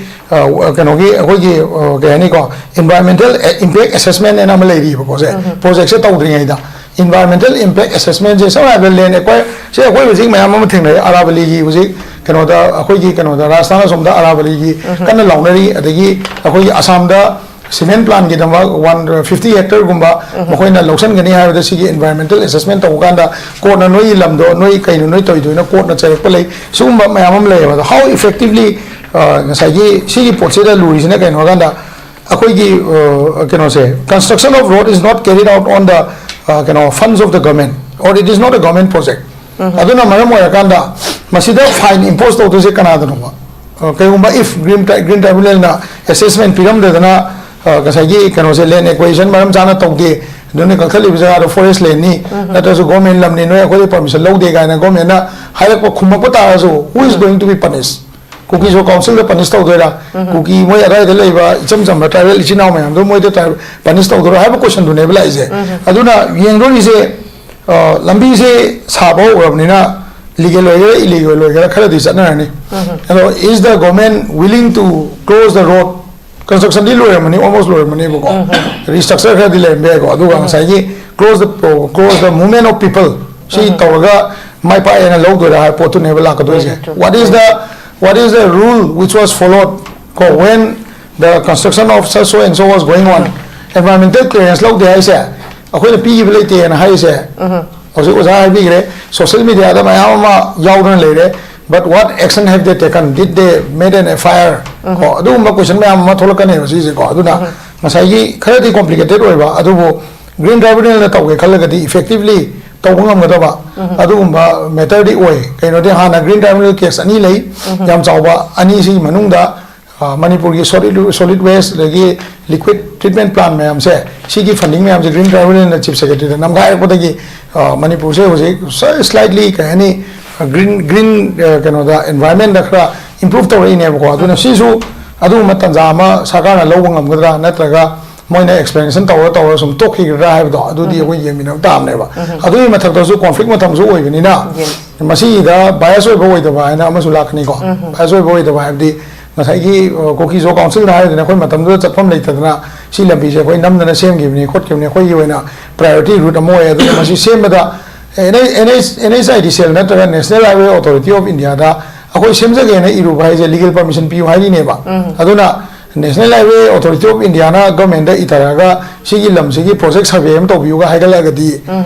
ꯀꯩꯅꯣꯒꯤ ꯑꯩꯈꯣꯏꯒꯤ ꯀꯩ ꯍꯥꯏꯅꯤꯀꯣ, environmental impact assessment ꯍꯥꯏꯅ ꯑꯃ ꯂꯩꯔꯤꯕꯀꯣ꯫ ꯁꯦ projectꯁꯦ ꯇꯧꯗ꯭ꯔꯤꯉꯩꯗ environmental impact assessmentꯁꯦ ꯁꯝꯅ ꯍꯥꯏꯔꯕꯗ land acquire ꯁꯦ ꯑꯩꯈꯣꯏ ꯍꯧꯖꯤꯛ ꯃꯌꯥꯝ ꯑꯃ ꯊꯦꯡꯅꯩ, ꯑꯔꯥꯕꯂꯤꯒꯤ ꯍꯧꯖꯤꯛ ꯀꯩꯅꯣꯗ ꯑꯩꯈꯣꯏꯒꯤ ꯀꯩꯅꯣꯗ ꯔꯥꯖꯁꯊꯥꯟ ꯑꯁꯣꯝꯗ ꯑꯔꯥꯕꯂꯤꯒꯤ ꯀꯟꯅ ꯂꯥꯎꯅꯔꯤ, ꯑꯗꯒꯤ ꯑꯩꯈꯣꯏꯒꯤ ꯑꯁꯥꯝꯗ cement plantꯒꯤꯗꯃꯛ one fifty hectareꯒꯨꯝꯕ ꯃꯈꯣꯏꯅ ꯂꯧꯁꯤꯟꯒꯅꯤ ꯍꯥꯏꯕꯗ ꯁꯤꯒꯤ environmental assessment ꯇꯧꯕ ꯀꯥꯟꯗ courtꯅ ꯅꯣꯏꯒꯤ ꯂꯝꯗꯣ ꯅꯣꯏ ꯀꯩꯅꯣ ꯅꯣꯏ ꯇꯧꯔꯤꯗꯣꯏꯅ courtꯅ ꯆꯩꯔꯛꯄ ꯂꯩ꯫ ꯁꯤꯒꯨꯝꯕ ꯃꯌꯥꯝ ꯑꯃ ꯂꯩꯌꯦꯕ꯫ ꯑꯗꯣ how effectively ꯉꯁꯥꯏꯒꯤ ꯁꯤꯒꯤ ꯄꯣꯠꯁꯤꯗ ꯂꯨꯔꯤꯁꯤꯅ ꯀꯩꯅꯣ ꯍꯥꯏꯀꯥꯟꯗ ꯑꯩꯈꯣꯏꯒꯤ ꯀꯩꯅꯣꯁꯦ, construction of road is not carried out on the ꯀꯩꯅꯣ funds of the government or it is not a government project꯫ ꯑꯗꯨꯅ ꯃꯔꯝ ꯑꯣꯏꯔꯀꯥꯟꯗ ꯃꯁꯤꯗ fine impose ꯇꯧꯗꯣꯏꯁꯦ ꯀꯅꯥꯗꯅꯣꯕ? ꯀꯩꯒꯨꯝꯕ if Green Green Tribunalꯅ assessment ꯄꯤꯔꯝꯗꯗꯅ ꯑ, ꯉꯁꯥꯏꯒꯤ ꯀꯩꯅꯣꯁꯦ, ꯂꯦꯟ ꯑꯦꯀ꯭ꯋꯦꯖꯟ ꯃꯔꯝ ꯆꯥꯅ ꯇꯧꯗꯦ, ꯑꯗꯨꯅ ꯀꯛꯊꯠꯂꯤꯕ ꯖꯒꯥꯗꯣ ꯐꯣꯔꯦꯁ ꯂꯦꯟꯅꯤ, ꯅꯠꯇ꯭ꯔꯁꯨ ꯒꯣꯔꯃꯦꯟ ꯂꯝꯅꯤ, ꯅꯣꯏ ꯑꯩꯈꯣꯏꯗꯤ ꯄꯔꯃꯤꯁꯟ ꯂꯧꯗꯦ ꯀꯥꯏꯅ ꯒꯣꯔꯃꯦꯟꯅ ꯍꯥꯏꯔꯛꯄ, ꯈꯨꯝꯃꯛꯄ ꯇꯥꯔꯁꯨ, who is going to be punished? ꯀꯨꯀꯤ ꯖꯣ ꯀꯥꯎꯟꯁꯤꯜꯗ ꯄꯅꯤꯁ ꯇꯧꯗꯣꯏꯔꯥ? ꯀꯨꯀꯤ ꯃꯣꯏ ꯑꯗ꯭ꯋꯥꯏꯗ ꯂꯩꯕ ꯏꯆꯝ ꯆꯝꯕ ꯇ꯭ꯔꯥꯏꯕꯦꯜ ꯏꯆꯤꯟ ꯏꯅꯥꯎ ꯃꯌꯥꯝꯗꯣ ꯃꯣꯏꯗ ꯄꯅꯤꯁ ꯇꯧꯗꯣꯏꯔꯥ ꯍꯥꯏꯕ ꯀꯣꯏꯁꯟꯗꯨꯅꯦꯕ ꯂꯥꯛꯏꯁꯦ꯫ ꯑꯗꯨꯅ ꯌꯦꯡꯗꯣꯔꯤꯁꯦ, ꯑ, ꯂꯝꯕꯤꯁꯦ ꯁꯥꯕ ꯍꯧꯔꯕꯅꯤꯅ, ꯂꯤꯒꯦꯜ ꯑꯣꯏꯒꯦꯔꯥ ꯏꯂꯤꯒꯦꯜ ꯑꯣꯏꯒꯦꯔꯥ ꯈꯔꯗꯤ ꯆꯠꯅꯔꯅꯤ꯫ ꯑꯗꯣ, is the government willing to close the road? ꯀꯟꯁꯇ꯭ꯔꯛꯁꯟꯗꯤ ꯂꯣꯏꯔꯝꯃꯅꯤ, ꯑꯣꯜꯃꯣꯁ ꯂꯣꯏꯔꯝꯃꯅꯦꯕꯀꯣ꯫ ꯔꯤꯁꯇ꯭ꯔꯛꯆꯔ ꯈꯔꯗꯤ ꯂꯩꯔꯝꯕ ꯌꯥꯏꯀꯣ꯫ ꯑꯗꯨꯒ ꯉꯁꯥꯏꯒꯤ close the, close the movement of people ꯁꯤ ꯇꯧꯔꯒ ꯃꯥꯏ ꯄꯥꯛꯑꯦꯅ ꯂꯧꯗꯣꯏꯔꯥ ꯍꯥꯏꯕ ꯄꯣꯠꯇꯨꯅꯦꯕ ꯂꯥꯛꯀꯗꯣꯏꯁꯦ꯫ What is the, what is the rule which was followed ꯀꯣ, when the construction of such so and so was going on? Environmental clearance ꯂꯧꯗꯦ ꯍꯥꯏꯁꯦ, ꯑꯩꯈꯣꯏꯅ ꯄꯤꯈꯤꯕ ꯂꯩꯇꯦꯅ ꯍꯥꯏꯔꯤꯁꯦ꯫ ꯍꯧꯖꯤꯛ ꯑꯣꯖꯥ ꯍꯥꯏꯕꯤꯈ꯭ꯔꯦ, ꯁꯣꯁꯤꯌꯦꯜ ꯃꯦꯗꯤꯌꯥꯗ ꯃꯌꯥꯝ ꯑꯃ ꯌꯥꯎꯗꯅ ꯂꯩꯔꯦ꯫ But what action have they taken? Did they made an F I R? ꯀꯣ, ꯑꯗꯨꯒꯨꯝꯕ ꯀꯣꯏꯁꯟ ꯃꯌꯥꯝ ꯑꯃ ꯊꯣꯛꯂꯛꯀꯅꯦꯕ ꯁꯤꯁꯦꯀꯣ꯫ ꯑꯗꯨꯅ ꯉꯁꯥꯏꯒꯤ ꯈꯔꯗꯤ ꯀꯣꯝꯄ꯭ꯂꯤꯀꯦꯇꯦꯠ ꯑꯣꯏꯕ, ꯑꯗꯨꯕꯨ ꯒ꯭ꯔꯤꯟ ꯇ꯭ꯔꯥꯏꯕꯨꯅꯦꯜꯅ ꯇꯧꯒꯦ ꯈꯜꯂꯒꯗꯤ ꯏꯐꯦꯛꯇꯤꯚꯂꯤ ꯇꯧꯕ ꯉꯝꯒꯗꯕ ꯑꯗꯨꯒꯨꯝꯕ ꯃꯦꯇꯔꯗꯤ ꯑꯣꯏ꯫ ꯀꯩꯅꯣꯗꯤ ꯍꯥꯟꯅ ꯒ꯭ꯔꯤꯟ ꯇ꯭ꯔꯥꯏꯕꯨꯅꯦꯜ ꯀꯦꯁ ꯑꯅꯤ ꯂꯩ, ꯌꯥꯝ ꯆꯥꯎꯕ ꯑꯅꯤꯁꯤꯒꯤ ꯃꯅꯨꯡꯗ, ꯑ, ꯃꯅꯤꯄꯨꯔꯒꯤ ꯁꯣꯂꯤꯗ, ꯁꯣꯂꯤꯗ ꯋꯦꯁ ꯑꯗꯒꯤ ꯂꯤꯀ꯭ꯋꯤꯗ ꯇ꯭ꯔꯤꯠꯃꯦꯟ ꯄ꯭ꯂꯥꯟ ꯃꯌꯥꯝꯁꯦ, ꯁꯤꯒꯤ ꯐꯟꯗꯤꯡ ꯃꯌꯥꯝꯁꯦ ꯒ꯭ꯔꯤꯟ ꯇ꯭ꯔꯥꯏꯕꯨꯅꯦꯜꯅ ꯆꯤꯐ ꯁꯦꯀ꯭ꯔꯦꯇꯔꯤꯗ ꯅꯝꯒꯥꯏꯔꯛꯄꯗꯒꯤ, ꯑ, ꯃꯅꯤꯄꯨꯔꯁꯦ ꯍꯧꯖꯤꯛ ꯁ-, ꯁ꯭ꯂꯥꯏꯠꯂꯤ ꯀꯩ ꯍꯥꯏꯅꯤ, ꯒ꯭ꯔꯤꯟ, ꯒ꯭ꯔꯤꯟ, ꯑ, ꯀꯩꯅꯣꯗ, ꯑꯦꯟꯚꯥꯏꯔꯟꯃꯦꯟꯗ ꯈꯔ ꯏꯝꯄ꯭ꯔꯨꯚ ꯇꯧꯔꯛꯏꯅꯦꯕꯀꯣ꯫ ꯑꯗꯨꯅ ꯁꯤꯁꯨ ꯑꯗꯨꯒꯨꯝꯕ ꯇꯥꯟꯖꯥ ꯑꯃ ꯁꯔꯀꯥꯔꯅ ꯂꯧꯕ ꯉꯝꯒꯗ꯭ꯔꯥ, ꯅꯠꯇ꯭ꯔꯒ ꯃꯣꯏꯅ ꯑꯦꯛꯁꯄ꯭ꯂꯦꯅꯦꯁꯟ ꯇꯧꯔ ꯇꯧꯔ ꯁꯨꯝ ꯇꯣꯛꯈꯤꯒꯗ꯭ꯔꯥ ꯍꯥꯏꯕꯗꯣ, ꯑꯗꯨꯗꯤ ꯑꯩꯈꯣꯏ ꯌꯦꯡꯃꯤꯟꯅꯕ ꯇꯥꯕꯅꯦꯕ꯫ ꯑꯗꯨꯒꯤ ꯃꯊꯛꯇꯁꯨ ꯀꯣꯟꯐ꯭ꯂꯤꯛ ꯃꯇꯝꯁꯨ ꯑꯣꯏꯕꯅꯤꯅ, ꯃꯁꯤꯗ ꯕꯥꯏꯁ ꯑꯣꯏꯕ ꯑꯣꯏꯗꯕ ꯍꯥꯏꯅ ꯑꯃꯁꯨ ꯂꯥꯛꯀꯅꯤꯀꯣ꯫ ꯕꯥꯏꯁ ꯑꯣꯏꯕ ꯑꯣꯏꯗꯕ ꯍꯥꯏꯕꯗꯤ ꯉꯁꯥꯏꯒꯤ, ꯑ, ꯀꯨꯀꯤ ꯖꯣ ꯀꯥꯎꯟꯁꯤꯜꯗ ꯍꯥꯏꯔꯗꯅ ꯑꯩꯈꯣꯏ ꯃꯇꯝꯗꯨꯗ ꯆꯠꯐꯝ ꯂꯩꯇꯗꯅ ꯁꯤ ꯂꯝꯕꯤꯁꯦ ꯑꯩꯈꯣꯏ ꯅꯝꯗꯅ ꯁꯦꯝꯈꯤꯕꯅꯤ ꯈꯣꯠꯈꯤꯕꯅꯤ, ꯑꯩꯈꯣꯏꯒꯤ ꯑꯣꯏꯅ ꯄ꯭ꯔꯥꯏꯌꯣꯔꯤꯇꯤ ꯔꯨꯠ ꯑꯃ ꯑꯣꯏ꯫ ꯑꯗꯨꯅ ꯃꯁꯤ ꯁꯦꯝꯕꯗ NH, NH, NHIDCL ꯅꯠꯇ꯭ꯔꯒ National Highway Authority of Indiaꯗ ꯑꯩꯈꯣꯏ ꯁꯦꯝꯖꯒꯦꯅ ꯏꯔꯨꯕ ꯍꯥꯏꯁꯦ ꯂꯤꯒꯦꯜ ꯄꯔꯃꯤꯁꯟ ꯄꯤꯌꯨ ꯍꯥꯏꯔꯤꯅꯦꯕ꯫ ꯑꯗꯨꯅ National Highway Authority of Indiaꯅ ꯒꯚꯔꯟꯃꯦꯟꯗ ꯏꯊꯔꯒ ꯁꯤꯒꯤ ꯂꯝꯁꯤꯒꯤ ꯄ꯭ꯔꯣꯖꯦꯛ ꯁꯔꯚꯦ ꯑꯃ ꯇꯧꯕꯤꯌꯨꯒ ꯍꯥꯏꯒꯠꯂꯛꯑꯒꯗꯤ,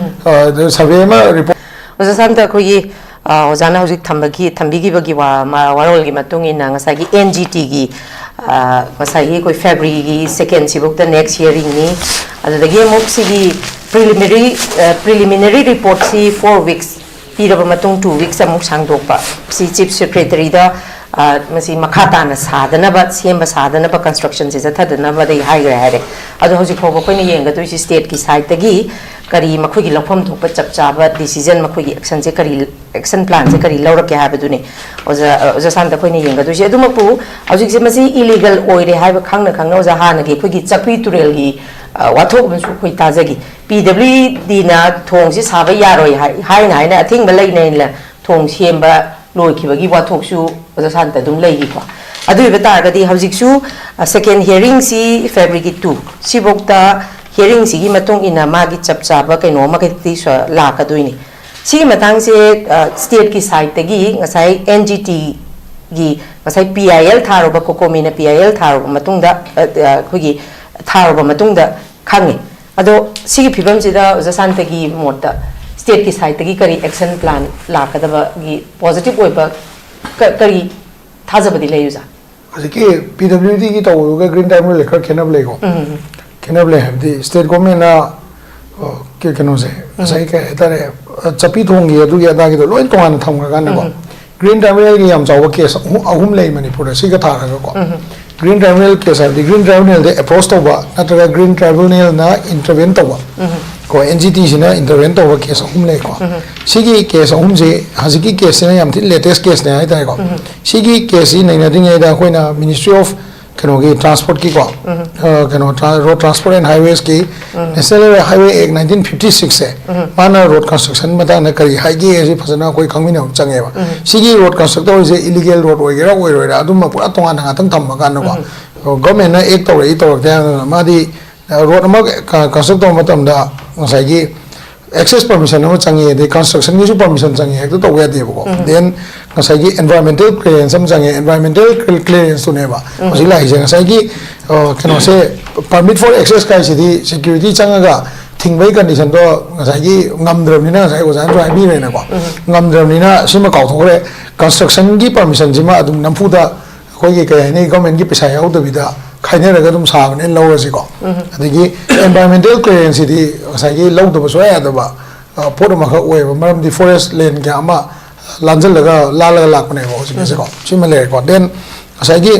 ꯑ, ꯁꯔꯚꯦ ꯑꯃ ꯔꯤꯄꯣꯔꯠ ꯑꯣꯖꯥ ꯁꯥꯟꯇ, ꯑꯩꯈꯣꯏꯒꯤ, ꯑ, ꯑꯣꯖꯥꯅ ꯍꯧꯖꯤꯛ ꯊꯝꯕꯒꯤ, ꯊꯝꯕꯤꯈꯤꯕꯒꯤ ꯋꯥ-, ꯃ-, ꯋꯥꯔꯣꯜꯒꯤ ꯃꯇꯨꯡ ꯏꯟꯅ ꯉꯁꯥꯏꯒꯤ NGTꯒꯤ, ꯑ, ꯉꯁꯥꯏꯒꯤ ꯑꯩꯈꯣꯏ Februaryꯒꯤ secondꯁꯤꯐꯧꯗ next hearingꯅꯤ꯫ ꯑꯗꯨꯗꯒꯤ ꯑꯃꯨꯛ ꯁꯤꯒꯤ preliminary, ꯑ, preliminary reportꯁꯤ four weeks ꯄꯤꯔꯕ ꯃꯇꯨꯡ two weeks ꯑꯃꯨꯛ ꯁꯥꯡꯗꯣꯛꯄ꯫ ꯁꯤ ꯆꯤꯐ ꯁꯦꯀ꯭ꯔꯦꯇꯔꯤꯗ ꯑ, ꯃꯁꯤ ꯃꯈꯥ ꯇꯥꯅ ꯁꯥꯗꯅꯕ, ꯁꯦꯝꯕ ꯁꯥꯗꯅꯕ, constructionꯁꯦ ꯆꯠꯊꯗꯅꯕꯗꯤ ꯍꯥꯏꯈ꯭ꯔꯦ ꯍꯥꯏꯔꯦ꯫ ꯑꯗꯣ ꯍꯧꯖꯤꯛ ꯐꯥꯎꯕ ꯑꯩꯈꯣꯏꯅ ꯌꯦꯡꯒꯗꯣꯏꯁꯤ stateꯀꯤ sideꯇꯒꯤ ꯀꯔꯤ ꯃꯈꯣꯏꯒꯤ ꯂꯧꯐꯝ ꯊꯣꯛꯄ ꯆꯞ ꯆꯥꯕ decision, ꯃꯈꯣꯏꯒꯤ actionꯁꯦ ꯀꯔꯤ, action planꯁꯦ ꯀꯔꯤ ꯂꯧꯔꯛꯀꯦ ꯍꯥꯏꯕꯗꯨꯅꯤ ꯑꯣꯖꯥ, ꯑ, ꯑꯣꯖꯥ ꯁꯥꯟꯇ, ꯑꯩꯈꯣꯏꯅ ꯌꯦꯡꯒꯗꯣꯏꯁꯦ꯫ ꯑꯗꯨꯃꯛꯄꯨ ꯍꯧꯖꯤꯛꯁꯦ ꯃꯁꯤ illegal ꯑꯣꯏꯔꯦ ꯍꯥꯏꯕ ꯈꯪꯅ ꯈꯪꯅ ꯑꯣꯖꯥ ꯍꯥꯟꯅꯒꯤ ꯑꯩꯈꯣꯏꯒꯤ ꯆꯥꯛꯄꯤ ꯇꯨꯔꯦꯜꯒꯤ, ꯑ, ꯋꯥꯊꯣꯛ ꯑꯃꯁꯨ ꯑꯩꯈꯣꯏ ꯇꯥꯖꯈꯤ꯫ PWDꯅ ꯊꯣꯡꯁꯤ ꯁꯥꯕ ꯌꯥꯔꯣꯏ ꯍꯥꯏ-, ꯍꯥꯏꯅ ꯍꯥꯏꯅ ꯑꯊꯤꯡꯕ ꯂꯩꯅ ꯂꯩꯅ ꯊꯣꯡ ꯁꯦꯝꯕ ꯂꯣꯏꯈꯤꯕꯒꯤ ꯋꯥꯊꯣꯛꯁꯨ ꯑꯣꯖꯥ ꯁꯥꯟꯇ ꯑꯗꯨꯝ ꯂꯩꯈꯤꯀꯣ꯫ ꯑꯗꯨ ꯑꯣꯏꯕ ꯇꯥꯔꯒꯗꯤ ꯍꯧꯖꯤꯛꯁꯨ, ꯑ, second hearingꯁꯤ February two ꯁꯤꯐꯧꯗ hearingꯁꯤꯒꯤ ꯃꯇꯨꯡ ꯏꯟꯅ ꯃꯥꯒꯤ ꯆꯞ ꯆꯥꯕ ꯀꯩꯅꯣ ꯑꯃꯈꯛꯇꯤ ꯁ-, ꯂꯥꯛꯀꯗꯣꯏꯅꯤ꯫ ꯁꯤꯒꯤ ꯃꯇꯥꯡꯁꯦ, ꯑ, stateꯀꯤ sideꯇꯒꯤ ꯉꯁꯥꯏ NGTꯒꯤ ꯉꯁꯥꯏ PIL ꯊꯥꯔꯨꯕ, COCOMIꯅ PIL ꯊꯥꯔꯨꯕ ꯃꯇꯨꯡꯗ, ꯑ, ꯑ, ꯑꯩꯈꯣꯏꯒꯤ ꯊꯥꯔꯨꯕ ꯃꯇꯨꯡꯗ ꯈꯪꯉꯤ꯫ ꯑꯗꯣ ꯁꯤꯒꯤ ꯐꯤꯕꯝꯁꯤꯗ ꯑꯣꯖꯥ ꯁꯥꯟꯇꯒꯤ ꯃꯣꯠꯇ stateꯀꯤ sideꯇꯒꯤ ꯀꯔꯤ action plan ꯂꯥꯛꯀꯗꯕꯒꯤ positive ꯑꯣꯏꯕ ꯀ-, ꯀꯔꯤ ꯊꯥꯖꯕꯗꯤ ꯂꯩ ꯑꯣꯖꯥ? ꯍꯧꯖꯤꯛꯀꯤ PWDꯒꯤ ꯇꯧꯕꯗꯨꯒ Green Tribunalꯒ ꯈꯔ ꯈꯦꯠꯅꯕ ꯂꯩꯀꯣ꯫ ꯎꯝ, ꯎꯝ, ꯎꯝ꯫ ꯈꯦꯠꯅꯕ ꯂꯩ ꯍꯥꯏꯕꯗꯤ state governmentꯅ, ꯑ, ꯀ-, ꯀꯩꯅꯣꯁꯦ, ꯎꯝ꯫ ꯉꯁꯥꯏ ꯀꯩ ꯍꯥꯏꯇꯥꯔꯦ, ꯑ, ꯆꯥꯛꯄꯤ ꯊꯣꯡꯒꯤ ꯑꯗꯨꯒꯤ ꯑꯗꯥꯒꯤꯗꯣ ꯂꯣꯏ ꯇꯣꯉꯥꯟꯅ ꯊꯝꯈ꯭ꯔꯀꯥꯟꯗꯀꯣ꯫ ꯎꯝ꯫ Green Tribunalꯒꯤ ꯌꯥꯝ ꯆꯥꯎꯕ case ꯑꯍꯨꯝ, ꯑꯍꯨꯝ ꯂꯩ ꯃꯅꯤꯄꯨꯔꯗ ꯁꯤꯒ ꯊꯥꯔꯒꯀꯣ꯫ ꯎꯝ꯫ Green Tribunal case ꯍꯥꯏꯕꯗꯤ Green Tribunalꯗ approach ꯇꯧꯕ ꯅꯠꯇ꯭ꯔꯒ Green Tribunalꯅ intervene ꯇꯧꯕ꯫ ꯎꯝ꯫ ꯀꯣ, NGTꯁꯤꯅ intervene ꯇꯧꯕ case ꯑꯍꯨꯝ ꯂꯩꯀꯣ꯫ ꯎꯝ꯫ ꯁꯤꯒꯤ case ꯑꯍꯨꯝꯁꯦ ꯍꯧꯖꯤꯛꯀꯤ caseꯁꯤꯅ ꯌꯥꯝ ꯊꯤ latest caseꯅꯦ ꯍꯥꯏꯇꯥꯔꯦꯀꯣ꯫ ꯎꯝ꯫ ꯁꯤꯒꯤ caseꯁꯤ ꯅꯩꯅꯗ꯭ꯔꯤꯉꯩꯗ ꯑꯩꯈꯣꯏꯅ Ministry of ꯀꯩꯅꯣꯒꯤ transportꯀꯤꯀꯣ, ꯎꯝ꯫ ꯑ, ꯀꯩꯅꯣ, tra-, Road Transport and Highwaysꯀꯤ um. National Highway Act nineteen fifty sixꯁꯦ, ꯎꯝ꯫ ꯃꯥꯅ road construction ꯃꯇꯥꯡꯗ ꯀꯔꯤ ꯍꯥꯏꯒꯦ ꯍꯥꯏꯁꯤ ꯐꯖꯅ ꯑꯩꯈꯣꯏ ꯈꯪꯃꯤꯟꯅꯕ ꯆꯪꯉꯦꯕ꯫ ꯎꯝ꯫ ꯁꯤꯒꯤ road construct ꯇꯧꯔꯤꯁꯦ illegal road ꯑꯣꯏꯒꯦꯔꯥ ꯑꯣꯏꯔꯣꯏꯔꯥ ꯑꯗꯨꯝꯕ ꯄꯨꯔꯥ ꯇꯣꯉꯥꯟꯅ ꯉꯥꯛꯇꯪ ꯊꯝꯃꯀꯥꯟꯗꯀꯣ, ꯎꯝ꯫ Governmentꯅ act ꯇꯧꯔꯛꯏ ꯇꯧꯔꯛꯇꯦ ꯍꯥꯏꯗꯅ ꯃꯥꯗꯤ, ꯑ, road ꯑꯃ ꯀ-, construct ꯇꯧꯕ ꯃꯇꯝꯗ ꯉꯁꯥꯏꯒꯤ access permission ꯑꯃ ꯆꯪꯉꯤ, ꯑꯗꯩ constructionꯒꯤꯁꯨ permission ꯆꯪꯉꯤ, ꯍꯦꯛꯇ ꯇꯧꯕ ꯌꯥꯗꯦꯕꯀꯣ꯫ ꯎꯝ꯫ Then ꯉꯁꯥꯏꯒꯤ environmental clearance ꯑꯃ ꯆꯪꯉꯤ, environmental clear-, clearanceꯇꯨꯅꯦꯕ ꯎꯝ꯫ ꯍꯧꯖꯤꯛ ꯂꯥꯛꯏꯁꯦ꯫ ꯉꯁꯥꯏꯒꯤ, ꯑ, ꯀꯩꯅꯣꯁꯦ, permit for access ꯀꯥꯏꯁꯤꯗꯤ security ꯆꯪꯉꯒ ꯊꯤꯡꯕꯒꯤ conditionꯗꯣ ꯉꯁꯥꯏꯒꯤ ꯉꯝꯗ꯭ꯔꯕꯅꯤꯅ, ꯉꯁꯥꯏ ꯑꯣꯖꯥꯅꯁꯨ ꯍꯥꯏꯕꯤꯔꯦꯅꯀꯣ, ꯎꯝ꯫ ꯉꯝꯗ꯭ꯔꯕꯅꯤꯅ ꯁꯤꯃ ꯀꯥꯎꯊꯣꯛꯈ꯭ꯔꯦ꯫ Constructionꯒꯤ permissionꯁꯤꯃ ꯑꯗꯨꯝ ꯅꯝꯐꯨꯗ ꯑꯩꯈꯣꯏꯒꯤ ꯀꯩ ꯍꯥꯏꯅꯤ, governmentꯀꯤ ꯄꯩꯁꯥ ꯌꯥꯎꯗꯕꯤꯗ ꯈꯥꯏꯅꯔꯒ ꯑꯗꯨꯝ ꯁꯥꯕꯅꯦꯅ ꯂꯧꯔꯁꯤꯀꯣ꯫ ꯎꯝ꯫ ꯑꯗꯒꯤ environmental clearanceꯁꯤꯗꯤ ꯉꯁꯥꯏꯒꯤ ꯂꯧꯗꯕ ꯁꯨꯡꯌꯥ ꯌꯥꯗꯕ, ꯑ, ꯄꯣꯠ ꯑꯃꯈꯛ ꯑꯣꯏꯌꯦꯕ, ꯃꯔꯝꯗꯤ forest land ꯀꯌꯥ ꯑꯃ ꯂꯥꯟꯖꯜꯂꯒ ꯂꯥꯜꯂꯒ ꯂꯥꯛꯄꯅꯦꯕ ꯍꯧꯖꯤꯛꯀꯤꯁꯦꯀꯣ꯫ ꯁꯤꯃ ꯂꯩꯔꯦꯀꯣ꯫ Then ꯉꯁꯥꯏꯒꯤ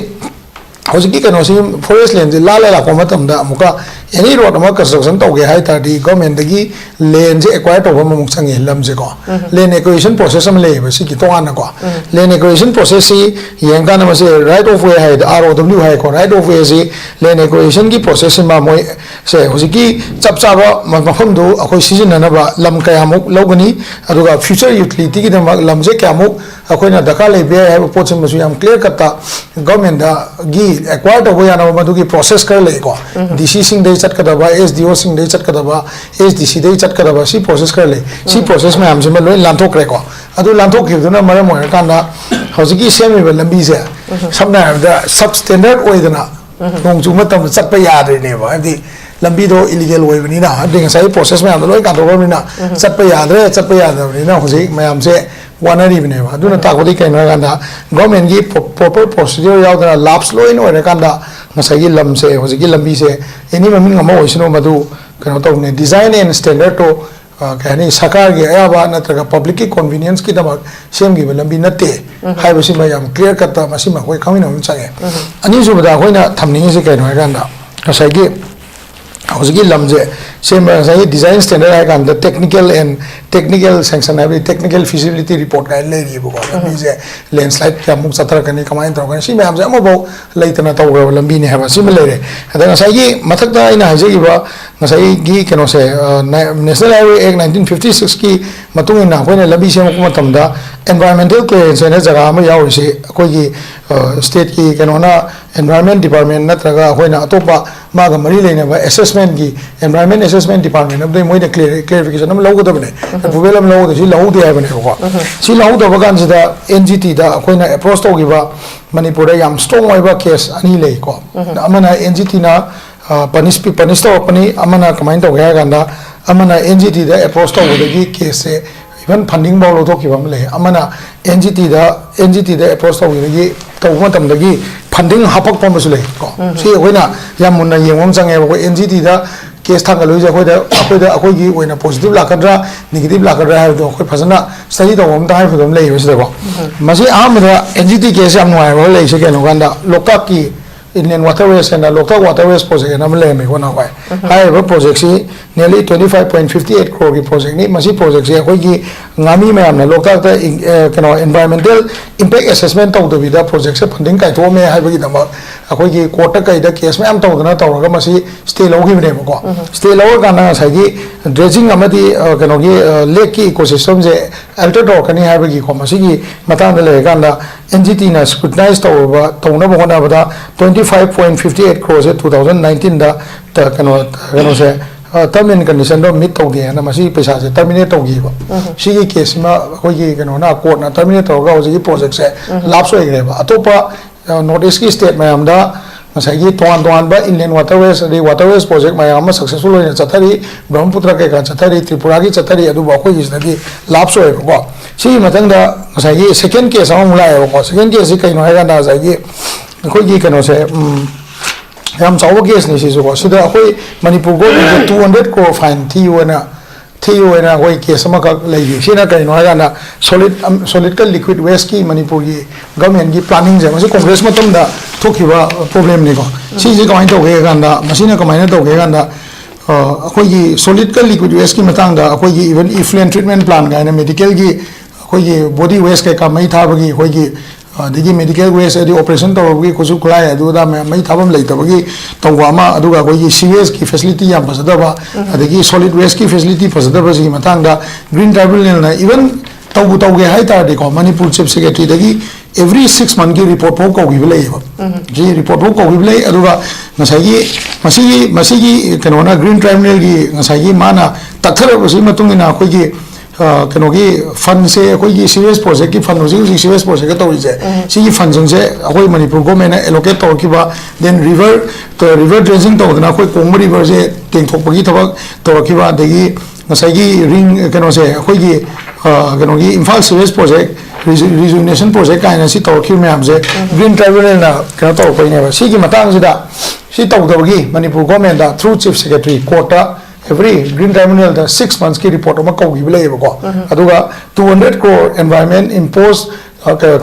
ꯍꯧꯖꯤꯛꯀꯤ ꯀꯩꯅꯣꯁꯤ, forest landꯁꯤ ꯂꯥꯜꯂ ꯂꯥꯛꯄ ꯃꯇꯝꯗ ꯑꯃꯨꯛꯀ any road ꯑꯃ construction ꯇꯧꯒꯦ ꯍꯥꯏ ꯇꯥꯔꯗꯤ governmentꯗꯒꯤ landꯁꯦ acquire ꯇꯧꯕ ꯑꯃꯃꯨꯛ ꯆꯪꯉꯦ, ꯂꯝꯁꯦꯀꯣ꯫ Land acquisition process ꯑꯃ ꯂꯩꯌꯦꯕ ꯁꯤꯒꯤ ꯇꯣꯉꯥꯟꯅꯀꯣ꯫ Land acquisition processꯁꯤ ꯌꯦꯡꯀꯥꯟꯗ ꯃꯁꯤ right of way ꯍꯥꯏꯗ, R O W ꯍꯥꯏꯀꯣ, right of wayꯁꯤ land acquisitionꯒꯤ processꯁꯤꯃ ꯃꯣꯏ ꯁꯦ ꯍꯧꯖꯤꯛꯀꯤ ꯆꯞ ꯆꯥꯕ ꯃ-, ꯃꯐꯝꯗꯨ ꯑꯩꯈꯣꯏ ꯁꯤꯖꯤꯟꯅꯅꯕ ꯂꯝ ꯀꯌꯥꯃꯨꯛ ꯂꯧꯒꯅꯤ, ꯑꯗꯨꯒ future utilityꯒꯤꯗꯃꯛ ꯂꯝꯁꯦ ꯀꯌꯥꯃꯨꯛ ꯑꯩꯈꯣꯏꯅ ꯗꯔꯀꯥꯔ ꯂꯩꯕ ꯌꯥꯏ ꯍꯥꯏꯕ ꯄꯣꯠꯁꯤꯃꯁꯨ ꯌꯥꯝ clear cutꯇ governmentꯗꯒꯤ acquire ꯇꯧꯕ ꯌꯥꯅꯕ ꯃꯗꯨꯒꯤ process ꯈꯔ ꯂꯩꯀꯣ꯫ DCꯁꯤꯡꯗꯒꯤ ꯆꯠꯀꯗꯕ, SDOꯁꯤꯡꯗꯒꯤ ꯆꯠꯀꯗꯕ, SDCꯗꯒꯤ ꯆꯠꯀꯗꯕ, ꯁꯤ process ꯈꯔ ꯂꯩ꯫ ꯁꯤ process ꯃꯌꯥꯝꯁꯤꯃ ꯂꯣꯏ ꯂꯥꯟꯊꯣꯛꯈ꯭ꯔꯦꯀꯣ꯫ ꯑꯗꯨ ꯂꯥꯟꯊꯣꯛꯈꯤꯕꯗꯨꯅ ꯃꯔꯝ ꯑꯣꯏꯔꯀꯥꯟꯗ ꯍꯧꯖꯤꯛꯀꯤ ꯁꯦꯝꯃꯤꯕ ꯂꯝꯕꯤꯁꯦ, ꯁꯝꯅ ꯍꯥꯏꯔꯕꯗ substandard ꯑꯣꯏꯗꯅ ꯅꯣꯡ ꯆꯨꯕ ꯃꯇꯝꯗ ꯆꯠꯄ ꯌꯥꯗ꯭ꯔꯤꯅꯦꯕ꯫ ꯍꯥꯏꯕꯗꯤ ꯂꯝꯕꯤꯗꯣ illegal ꯑꯣꯏꯕꯅꯤꯅ, ꯍꯥꯏꯕꯗꯤ ꯉꯁꯥꯏꯒꯤ process ꯃꯌꯥꯝꯗꯣ ꯂꯣꯏ ꯀꯥꯟꯊꯣꯛꯈ꯭ꯔꯕꯅꯤꯅ ꯆꯠꯄ ꯌꯥꯗ꯭ꯔꯦ꯫ ꯆꯠꯄ ꯌꯥꯗꯕꯅꯤꯅ ꯍꯧꯖꯤꯛ ꯃꯌꯥꯝꯁꯦ ꯋꯥꯅꯔꯤꯕꯅꯦꯕ꯫ ꯑꯗꯨꯅ ꯇꯥꯛꯄꯗꯤ ꯀꯩꯅꯣ ꯍꯥꯏꯀꯥꯟꯗ, governmentꯀꯤ pro-, proper procedure ꯌꯥꯎꯗꯅ lapse ꯂꯣꯏꯅ ꯑꯣꯏꯔꯀꯥꯟꯗ ꯉꯁꯥꯏꯒꯤ ꯂꯝꯁꯦ, ꯍꯧꯖꯤꯛꯀꯤ ꯂꯝꯕꯤꯁꯦ, any ꯃꯃꯤꯡ ꯑꯃ ꯑꯣꯏꯁꯅꯨ, ꯃꯗꯨ ꯀꯩꯅꯣ ꯇꯧꯕꯅꯦ, design and standardꯇꯣ, ꯑ, ꯀꯩ ꯍꯥꯏꯅꯤ, ꯁꯔꯀꯥꯔꯒꯤ ꯑꯌꯥꯕ ꯅꯠꯇ꯭ꯔꯒ publicꯀꯤ convenienceꯀꯤꯗꯃꯛ ꯁꯦꯝꯈꯤꯕ ꯂꯝꯕꯤ ꯅꯠꯇꯦ ꯍꯥꯏꯕꯁꯤꯃ ꯌꯥꯝ clear cutꯇ ꯃꯁꯤꯃ ꯑꯩꯈꯣꯏ ꯈꯪꯃꯤꯟꯅꯕ ꯑꯃ ꯆꯪꯉꯦ꯫ ꯑꯅꯤꯁꯨꯕꯗ ꯑꯩꯈꯣꯏꯅ ꯊꯝꯅꯤꯡꯉꯤꯁꯤ ꯀꯩꯅꯣ ꯍꯥꯏꯀꯥꯟꯗ, ꯉꯁꯥꯏꯒꯤ ꯍꯧꯖꯤꯛꯀꯤ ꯂꯝꯁꯦ ꯁꯦꯝꯕ, ꯉꯁꯥꯏꯒꯤ design standard ꯍꯥꯏ ꯀꯥꯟꯗ technical and technical sanction ꯍꯥꯏꯕꯗꯤ technical feasibility report ꯀꯥꯏꯅ ꯂꯩꯔꯤꯕꯀꯣ꯫ ꯂꯝꯕꯤꯁꯦ landslide ꯀꯌꯥꯃꯨꯛ ꯆꯠꯊꯔꯛꯀꯅꯤ, ꯀꯃꯥꯏꯅ ꯇꯧꯔꯛꯀꯅꯤ, ꯁꯤ ꯃꯌꯥꯝꯁꯦ ꯑꯃꯐꯥꯎ ꯂꯩꯇꯅ ꯇꯧꯈ꯭ꯔꯕ ꯂꯝꯕꯤꯅꯤ ꯍꯥꯏꯕ ꯁꯤꯃ ꯂꯩꯔꯦ꯫ ꯑꯗ ꯉꯁꯥꯏꯒꯤ ꯃꯊꯛꯇ ꯑꯩꯅ ꯍꯥꯏꯖꯈꯤꯕ ꯉꯁꯥꯏꯒꯤ ꯀꯩꯅꯣꯁꯦ, ꯑ, ꯅ-, National Highway Act nineteen fifty sixꯀꯤ ꯃꯇꯨꯡ ꯏꯟꯅ ꯑꯩꯈꯣꯏꯅ ꯂꯝꯕꯤ ꯁꯦꯝꯃꯛꯄ ꯃꯇꯝꯗ environmental clearance ꯍꯥꯏꯅ ꯖꯒꯥ ꯑꯃ ꯌꯥꯎꯔꯤꯁꯦ, ꯑꯩꯈꯣꯏꯒꯤ, ꯑ, stateꯀꯤ ꯀꯩꯅꯣꯅ environment department ꯅꯠꯇ꯭ꯔꯒ ꯑꯩꯈꯣꯏꯅ ꯑꯇꯣꯞꯄ ꯃꯥꯒ ꯃꯔꯤ ꯂꯩꯅꯕ assessmentꯀꯤ, environment assessment department ꯑꯃꯗꯒꯤ ꯃꯣꯏꯅ clear-, clarification ꯑꯃ ꯂꯧꯒꯗꯕꯅꯦ, approval ꯑꯃ ꯂꯧꯒꯗꯕ, ꯁꯤ ꯂꯧꯍꯧꯗꯦ ꯍꯥꯏꯕꯅꯦꯕꯀꯣ꯫ ꯁꯤ ꯂꯧꯍꯧꯗꯕ ꯀꯥꯟꯁꯤꯗ NGTꯗ ꯑꯩꯈꯣꯏꯅ approach ꯇꯧꯈꯤꯕ ꯃꯅꯤꯄꯨꯔꯗ ꯌꯥꯝ strong ꯑꯣꯏꯕ case ꯑꯅꯤ ꯂꯩꯀꯣ꯫ ꯑꯃꯅ NGTꯅ, ꯑ, punish ꯄꯤ-, punish ꯇꯧꯔꯛꯄꯅꯤ, ꯑꯃꯅ ꯀꯃꯥꯏꯅ ꯇꯧꯒꯦ ꯍꯥꯏ ꯀꯥꯟꯗ, ꯑꯃꯅ NGTꯗ approach ꯇꯧꯕꯗꯒꯤ caseꯁꯦ even funding ꯐꯥꯎ ꯂꯧꯊꯣꯛꯈꯤꯕ ꯑꯃ ꯂꯩ꯫ ꯑꯃꯅ NGTꯗ, NGTꯗ approach ꯇꯧꯈꯤꯕꯒꯤ, ꯇꯧꯕ ꯃꯇꯝꯗꯒꯤ funding ꯍꯥꯄꯛꯄ ꯑꯃꯁꯨ ꯂꯩ ꯀꯣ꯫ ꯁꯤ ꯑꯩꯈꯣꯏꯅ ꯌꯥꯝ ꯃꯨꯟꯅ ꯌꯦꯡꯕ ꯑꯃ ꯆꯪꯉꯦꯕ꯫ ꯑꯩꯈꯣꯏ NGTꯗ ꯀꯦꯁ ꯊꯥꯡꯒꯠꯂꯨꯏꯁꯦ ꯑꯩꯈꯣꯏꯗ ꯑꯩꯈꯣꯏꯗ ꯑꯩꯈꯣꯏꯒꯤ ꯑꯣꯏꯅ ꯄꯣꯖꯤꯇꯤꯚ ꯂꯥꯛꯀꯗ꯭ꯔꯥ, ꯅꯦꯒꯦꯇꯤꯚ ꯂꯥꯛꯀꯗ꯭ꯔꯥ ꯍꯥꯏꯕꯗꯣ ꯑꯩꯈꯣꯏ ꯐꯖꯅ ꯁ꯭ꯇꯗꯤ ꯇꯧꯕ ꯑꯃ ꯇꯉꯥꯏ ꯐꯗꯕ ꯑꯃ ꯂꯩꯌꯦꯕ ꯁꯤꯗꯀꯣ꯫ ꯃꯁꯤ ꯑꯍꯥꯟꯕꯗ ꯑꯦꯟ ꯖꯤ ꯇꯤ ꯀꯦꯁ ꯌꯥꯝ ꯅꯨꯡꯉꯥꯏꯕ ꯂꯩꯔꯤꯁꯦ ꯀꯩꯅꯣ ꯀꯥꯟꯗ, ꯂꯣꯛꯇꯥꯛꯀꯤ Inland Waterways ꯍꯥꯏꯅ, ꯂꯣꯛꯇꯥꯛ ꯋꯥꯇꯔ ꯋꯦꯁ ꯄ꯭ꯔꯣꯖꯦꯛ ꯍꯥꯏꯅ ꯑꯃ ꯂꯩꯔꯝꯃꯦꯀꯣ ꯅꯍꯥꯟꯋꯥꯏ꯫ ꯍꯥꯏꯔꯤꯕ ꯄ꯭ꯔꯣꯖꯦꯛꯁꯤ nearly twenty five point fifty eight crore ꯒꯤ ꯄ꯭ꯔꯣꯖꯦꯛꯅꯤ꯫ ꯃꯁꯤ ꯄ꯭ꯔꯣꯖꯦꯛꯁꯤ ꯑꯩꯈꯣꯏꯒꯤ ꯉꯥꯃꯤ ꯃꯌꯥꯝꯅ ꯂꯣꯛꯇꯥꯛꯇ ꯏꯟ-, ꯑ, ꯀꯩꯅꯣ, environmental impact assessment ꯇꯧꯗꯕꯤꯗ ꯄ꯭ꯔꯣꯖꯦꯛꯁꯦ ꯐꯟꯗꯤꯡ ꯀꯥꯏꯊꯣꯛꯑꯝꯃꯦ ꯍꯥꯏꯕꯒꯤꯗꯃꯛ ꯑꯩꯈꯣꯏꯒꯤ ꯀꯣꯔꯠꯇ ꯀꯩꯗ ꯀꯦꯁ ꯃꯌꯥꯝ ꯇꯧꯗꯅ ꯇꯧꯔꯒ ꯃꯁꯤ ꯁ꯭ꯇꯦ ꯂꯧꯈꯤꯕꯅꯦꯕꯀꯣ꯫ ꯁ꯭ꯇꯦ ꯂꯧꯔꯀꯥꯟꯗ ꯉꯁꯥꯏꯒꯤ ꯗ꯭ꯔꯦꯖꯤꯡ ꯑꯃꯗꯤ, ꯑ, ꯀꯩꯅꯣꯒꯤ, ꯑ, ꯂꯦꯛꯀꯤ ꯏꯀꯣꯁꯤꯁꯇꯝꯁꯦ ꯑꯦꯜꯇꯔ ꯇꯧꯔꯛꯀꯅꯤ ꯍꯥꯏꯕꯒꯤꯀꯣ, ꯃꯁꯤꯒꯤ ꯃꯇꯥꯡꯗ ꯂꯩꯔꯀꯥꯟꯗ ꯑꯦꯟ ꯖꯤ ꯇꯤꯅ ꯁ꯭ꯀ꯭ꯔꯨꯇꯤꯅꯥꯏꯁ ꯇꯧꯔꯕ, ꯇꯧꯅꯕ ꯍꯣꯠꯅꯕꯗ twenty five point fifty eight crore ꯁꯦ two thousand nineteen ꯗ ꯇ-, ꯀꯩꯅꯣ, ꯀꯩꯅꯣꯁꯦ, ꯑ, term and condition ꯗꯣ meet ꯇꯧꯗꯦ ꯍꯥꯏꯅ ꯃꯁꯤ ꯄꯩꯁꯥꯁꯦ terminate ꯇꯧꯈꯤꯕ꯫ ꯁꯤꯒꯤ ꯀꯦꯁꯁꯤꯃ ꯑꯩꯈꯣꯏꯒꯤ ꯀꯩꯅꯣꯅ, ꯀꯣꯔꯠꯅ terminate ꯇꯧꯔꯒ ꯍꯧꯖꯤꯛꯀꯤ ꯄ꯭ꯔꯣꯖꯦꯛꯁꯦ ꯂꯥꯞꯁ ꯑꯣꯏꯈ꯭ꯔꯦꯕ꯫ ꯑꯇꯣꯞꯄ, ꯑ, ꯅꯣꯔꯠ ꯏꯁꯀꯤ ꯁ꯭ꯇꯦꯠ ꯃꯌꯥꯝꯗ ꯉꯁꯥꯏꯒꯤ ꯇꯣꯉꯥꯟ ꯇꯣꯉꯥꯟꯕ Inland Waterways ꯑꯗꯩ ꯋꯥꯇꯔ ꯋꯦꯁ ꯄ꯭ꯔꯣꯖꯦꯛ ꯃꯌꯥꯝ ꯑꯃ ꯁꯛꯁꯦꯁꯐꯨꯜ ꯑꯣꯏꯅ ꯆꯠꯊꯔꯤ, ꯕ꯭ꯔꯍꯃꯄꯨꯇ꯭ꯔ ꯀꯩꯀꯥ ꯆꯠꯊꯔꯤ, ꯇ꯭ꯔꯤꯄꯨꯔꯥꯒꯤ ꯆꯠꯊꯔꯤ, ꯑꯗꯨꯕꯨ ꯑꯩꯈꯣꯏꯒꯤꯁꯤꯗꯗꯤ ꯂꯥꯞꯁ ꯑꯣꯏꯌꯦꯕꯀꯣ꯫ ꯁꯤꯒꯤ ꯃꯊꯪꯗ ꯉꯁꯥꯏꯒꯤ ꯁꯦꯀꯦꯟ ꯀꯦꯁ ꯑꯃꯃꯨꯛ ꯂꯥꯛꯑꯦꯕꯀꯣ꯫ ꯁꯦꯀꯦꯟ ꯀꯦꯁꯁꯤ ꯀꯩꯅꯣ ꯍꯥꯏꯔꯀꯥꯟꯗ ꯉꯁꯥꯏꯒꯤ ꯑꯩꯈꯣꯏꯒꯤ ꯀꯩꯅꯣꯁꯦ, ꯎꯝ, ꯌꯥꯝ ꯆꯥꯎꯕ ꯀꯦꯁꯅꯤ ꯁꯤꯁꯨꯀꯣ꯫ ꯁꯤꯗ ꯑꯩꯈꯣꯏ Manipur ꯒꯣꯔꯃꯦꯟꯁꯦ two hundred crore fine ꯊꯤꯌꯨ ꯍꯥꯏꯅ, ꯊꯤꯌꯨ ꯍꯥꯏꯅ ꯑꯩꯈꯣꯏ ꯀꯦꯁ ꯑꯃꯈꯛ ꯂꯩꯈꯤ꯫ ꯁꯤꯅ ꯀꯩꯅꯣ ꯍꯥꯏꯀꯥꯟꯗ ꯁꯣꯂꯤꯠ, ꯑꯝ, ꯁꯣꯂꯤꯠꯀ ꯂꯤꯀ꯭ꯋꯤꯠ ꯋꯦꯁꯀꯤ ꯃꯅꯤꯄꯨꯔꯒꯤ ꯒꯚꯔꯟꯃꯦꯟꯒꯤ ꯄ꯭ꯂꯥꯅꯤꯡꯁꯦ, ꯃꯁꯤ ꯀꯣꯡꯒ꯭ꯔꯦꯁ ꯃꯇꯝꯗ ꯊꯣꯛꯈꯤꯕ ꯄ꯭ꯔꯣꯕ꯭ꯂꯦꯝꯅꯤꯀꯣ꯫ ꯁꯤꯁꯦ ꯀꯃꯥꯏꯅ ꯇꯧꯒꯦ ꯍꯥꯏ ꯀꯥꯟꯗ, ꯃꯁꯤꯅ ꯀꯃꯥꯏꯅ ꯇꯧꯒꯦ ꯍꯥꯏ ꯀꯥꯟꯗ, ꯑ, ꯑꯩꯈꯣꯏꯒꯤ ꯁꯣꯂꯤꯠꯀ ꯂꯤꯀ꯭ꯋꯤꯠ ꯋꯦꯁꯀꯤ ꯃꯇꯥꯡꯗ ꯑꯩꯈꯣꯏꯒꯤ even effluent treatment plant ꯀꯥꯏꯅ ꯃꯦꯗꯤꯀꯦꯜꯒꯤ ꯑꯩꯈꯣꯏꯒꯤ ꯕꯣꯗꯤ ꯋꯦꯁ ꯀꯩꯀꯥ ꯃꯩ ꯊꯥꯕꯒꯤ ꯑꯩꯈꯣꯏꯒꯤ, ꯑꯗꯒꯤ ꯃꯦꯗꯤꯀꯦꯜ ꯋꯦꯁ ꯍꯥꯏꯗꯤ ꯑꯣꯄꯔꯦꯁꯟ ꯇꯧꯔꯕꯒꯤ ꯈꯨꯠꯁꯨ ꯈꯨꯠꯂꯥꯏ ꯑꯗꯨ ꯑꯗꯥ ꯃꯌꯥꯝ ꯃꯩ ꯊꯥꯐꯝ ꯂꯩꯇꯕꯒꯤ ꯇꯧꯕ ꯑꯃ, ꯑꯗꯨꯒ ꯑꯩꯈꯣꯏꯒꯤ ꯁꯤꯋꯦꯖꯀꯤ ꯐꯦꯁꯤꯂꯤꯇꯤ ꯌꯥꯝ ꯐꯖꯗꯕ, ꯑꯗꯒꯤ ꯁꯣꯂꯤꯠ ꯋꯦꯁꯀꯤ ꯐꯦꯁꯤꯂꯤꯇꯤ ꯐꯖꯗꯕꯁꯤꯒꯤ ꯃꯇꯥꯡꯗ ꯒ꯭ꯔꯤꯟ ꯇ꯭ꯔꯥꯏꯕꯨꯅꯦꯜꯅ even ꯇꯧꯕꯨ ꯇꯧꯒꯦ ꯍꯥꯏ ꯇꯥꯔꯗꯤꯀꯣ, ꯃꯅꯤꯄꯨꯔ ꯆꯤꯐ ꯁꯦꯀ꯭ꯔꯦꯇꯔꯤꯗꯒꯤ every six month ꯀꯤ ꯔꯤꯄꯣꯔꯠ ꯐꯥꯎ ꯀꯧꯈꯤꯕ ꯂꯩꯌꯦꯕ꯫ ꯁꯤ ꯔꯤꯄꯣꯔꯠ ꯐꯥꯎ ꯀꯧꯈꯤꯕ ꯂꯩ꯫ ꯑꯗꯨꯒ ꯉꯁꯥꯏꯒꯤ ꯃꯁꯤꯒꯤ, ꯃꯁꯤꯒꯤ ꯀꯩꯅꯣꯅ, ꯒ꯭ꯔꯤꯟ ꯇ꯭ꯔꯥꯏꯕꯨꯅꯦꯜꯒꯤ ꯉꯁꯥꯏꯒꯤ ꯃꯥꯅ ꯇꯛꯊꯔꯛꯄꯁꯤꯒꯤ ꯃꯇꯨꯡ ꯏꯟꯅ ꯑꯩꯈꯣꯏꯒꯤ, ꯑ, ꯀꯩꯅꯣꯒꯤ ꯐꯟꯁꯦ, ꯑꯩꯈꯣꯏꯒꯤ ꯁꯤꯋꯦꯖ ꯄ꯭ꯔꯣꯖꯦꯛꯀꯤ ꯐꯟ, ꯍꯧꯖꯤꯛ ꯍꯧꯖꯤꯛ ꯁꯤꯋꯦꯖ ꯄ꯭ꯔꯣꯖꯦꯛꯀ ꯇꯧꯔꯤꯁꯦ, ꯁꯤꯒꯤ ꯐꯟꯁꯤꯡꯁꯦ ꯑꯩꯈꯣꯏ ꯃꯅꯤꯄꯨꯔ ꯒꯣꯔꯃꯦꯟꯅ ꯑꯦꯂꯣꯀꯦꯠ ꯇꯧꯔꯛꯈꯤꯕ, then river, river dredging ꯇꯧꯗꯅ ꯑꯩꯈꯣꯏ ꯀꯣꯡꯕ ꯔꯤꯚꯔꯁꯦ ꯇꯦꯡꯊꯣꯛꯄꯒꯤ ꯊꯕꯛ ꯇꯧꯔꯛꯈꯤꯕ, ꯑꯗꯒꯤ ꯉꯁꯥꯏꯒꯤ ꯔꯤꯡ, ꯀꯩꯅꯣꯁꯦ, ꯑꯩꯈꯣꯏꯒꯤ, ꯑ, ꯀꯩꯅꯣꯒꯤ ꯏꯝꯐꯥꯜ ꯁꯤꯋꯦꯖ ꯄ꯭ꯔꯣꯖꯦꯛ, ꯔꯤꯖꯨ-, ꯔꯤꯖꯨꯅꯦꯁꯟ ꯄ꯭ꯔꯣꯖꯦꯛ ꯀꯥꯏꯅ ꯁꯤ ꯇꯧꯔꯛꯈꯤꯕ ꯃꯌꯥꯝꯁꯦ ꯒ꯭ꯔꯤꯟ ꯇ꯭ꯔꯥꯏꯕꯨꯅꯦꯜꯅ ꯀꯩꯅꯣ ꯇꯧꯔꯛꯄꯩꯅꯦꯕ꯫ ꯁꯤꯒꯤ ꯃꯇꯥꯡꯁꯤꯗ ꯁꯤ ꯇꯧꯗꯕꯒꯤ Manipur ꯒꯣꯔꯃꯦꯟꯗ through chief secretary courtꯇ every green tribunalꯗ six monthsꯀꯤ report ꯑꯃ ꯀꯧꯈꯤꯕ ꯂꯩꯌꯦꯕꯀꯣ꯫ ꯑꯗꯨꯒ two hundred crore environment impose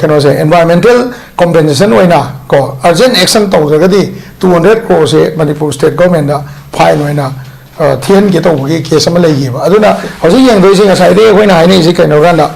ꯀꯩꯅꯣꯁꯦ environmental compensation ꯑꯣꯏꯅ ꯀꯣ urgent action ꯇꯧꯗ꯭ꯔꯒꯗꯤ two hundred croreꯁꯦ Manipur state governmentꯗ fine ꯑꯣꯏꯅ ꯊꯤꯍꯟꯒꯦ ꯇꯧꯕꯒꯤ case ꯑꯃ ꯂꯩꯈꯤꯕ꯫ ꯑꯗꯨꯅ ꯍꯧꯖꯤꯛ ꯌꯦꯡꯗꯣꯏꯁꯦ ꯉꯁꯥꯏꯗꯒꯤ ꯑꯩꯈꯣꯏꯅ ꯍꯥꯏꯅꯔꯤꯁꯦ ꯀꯩꯅꯣ ꯀꯥꯟꯗ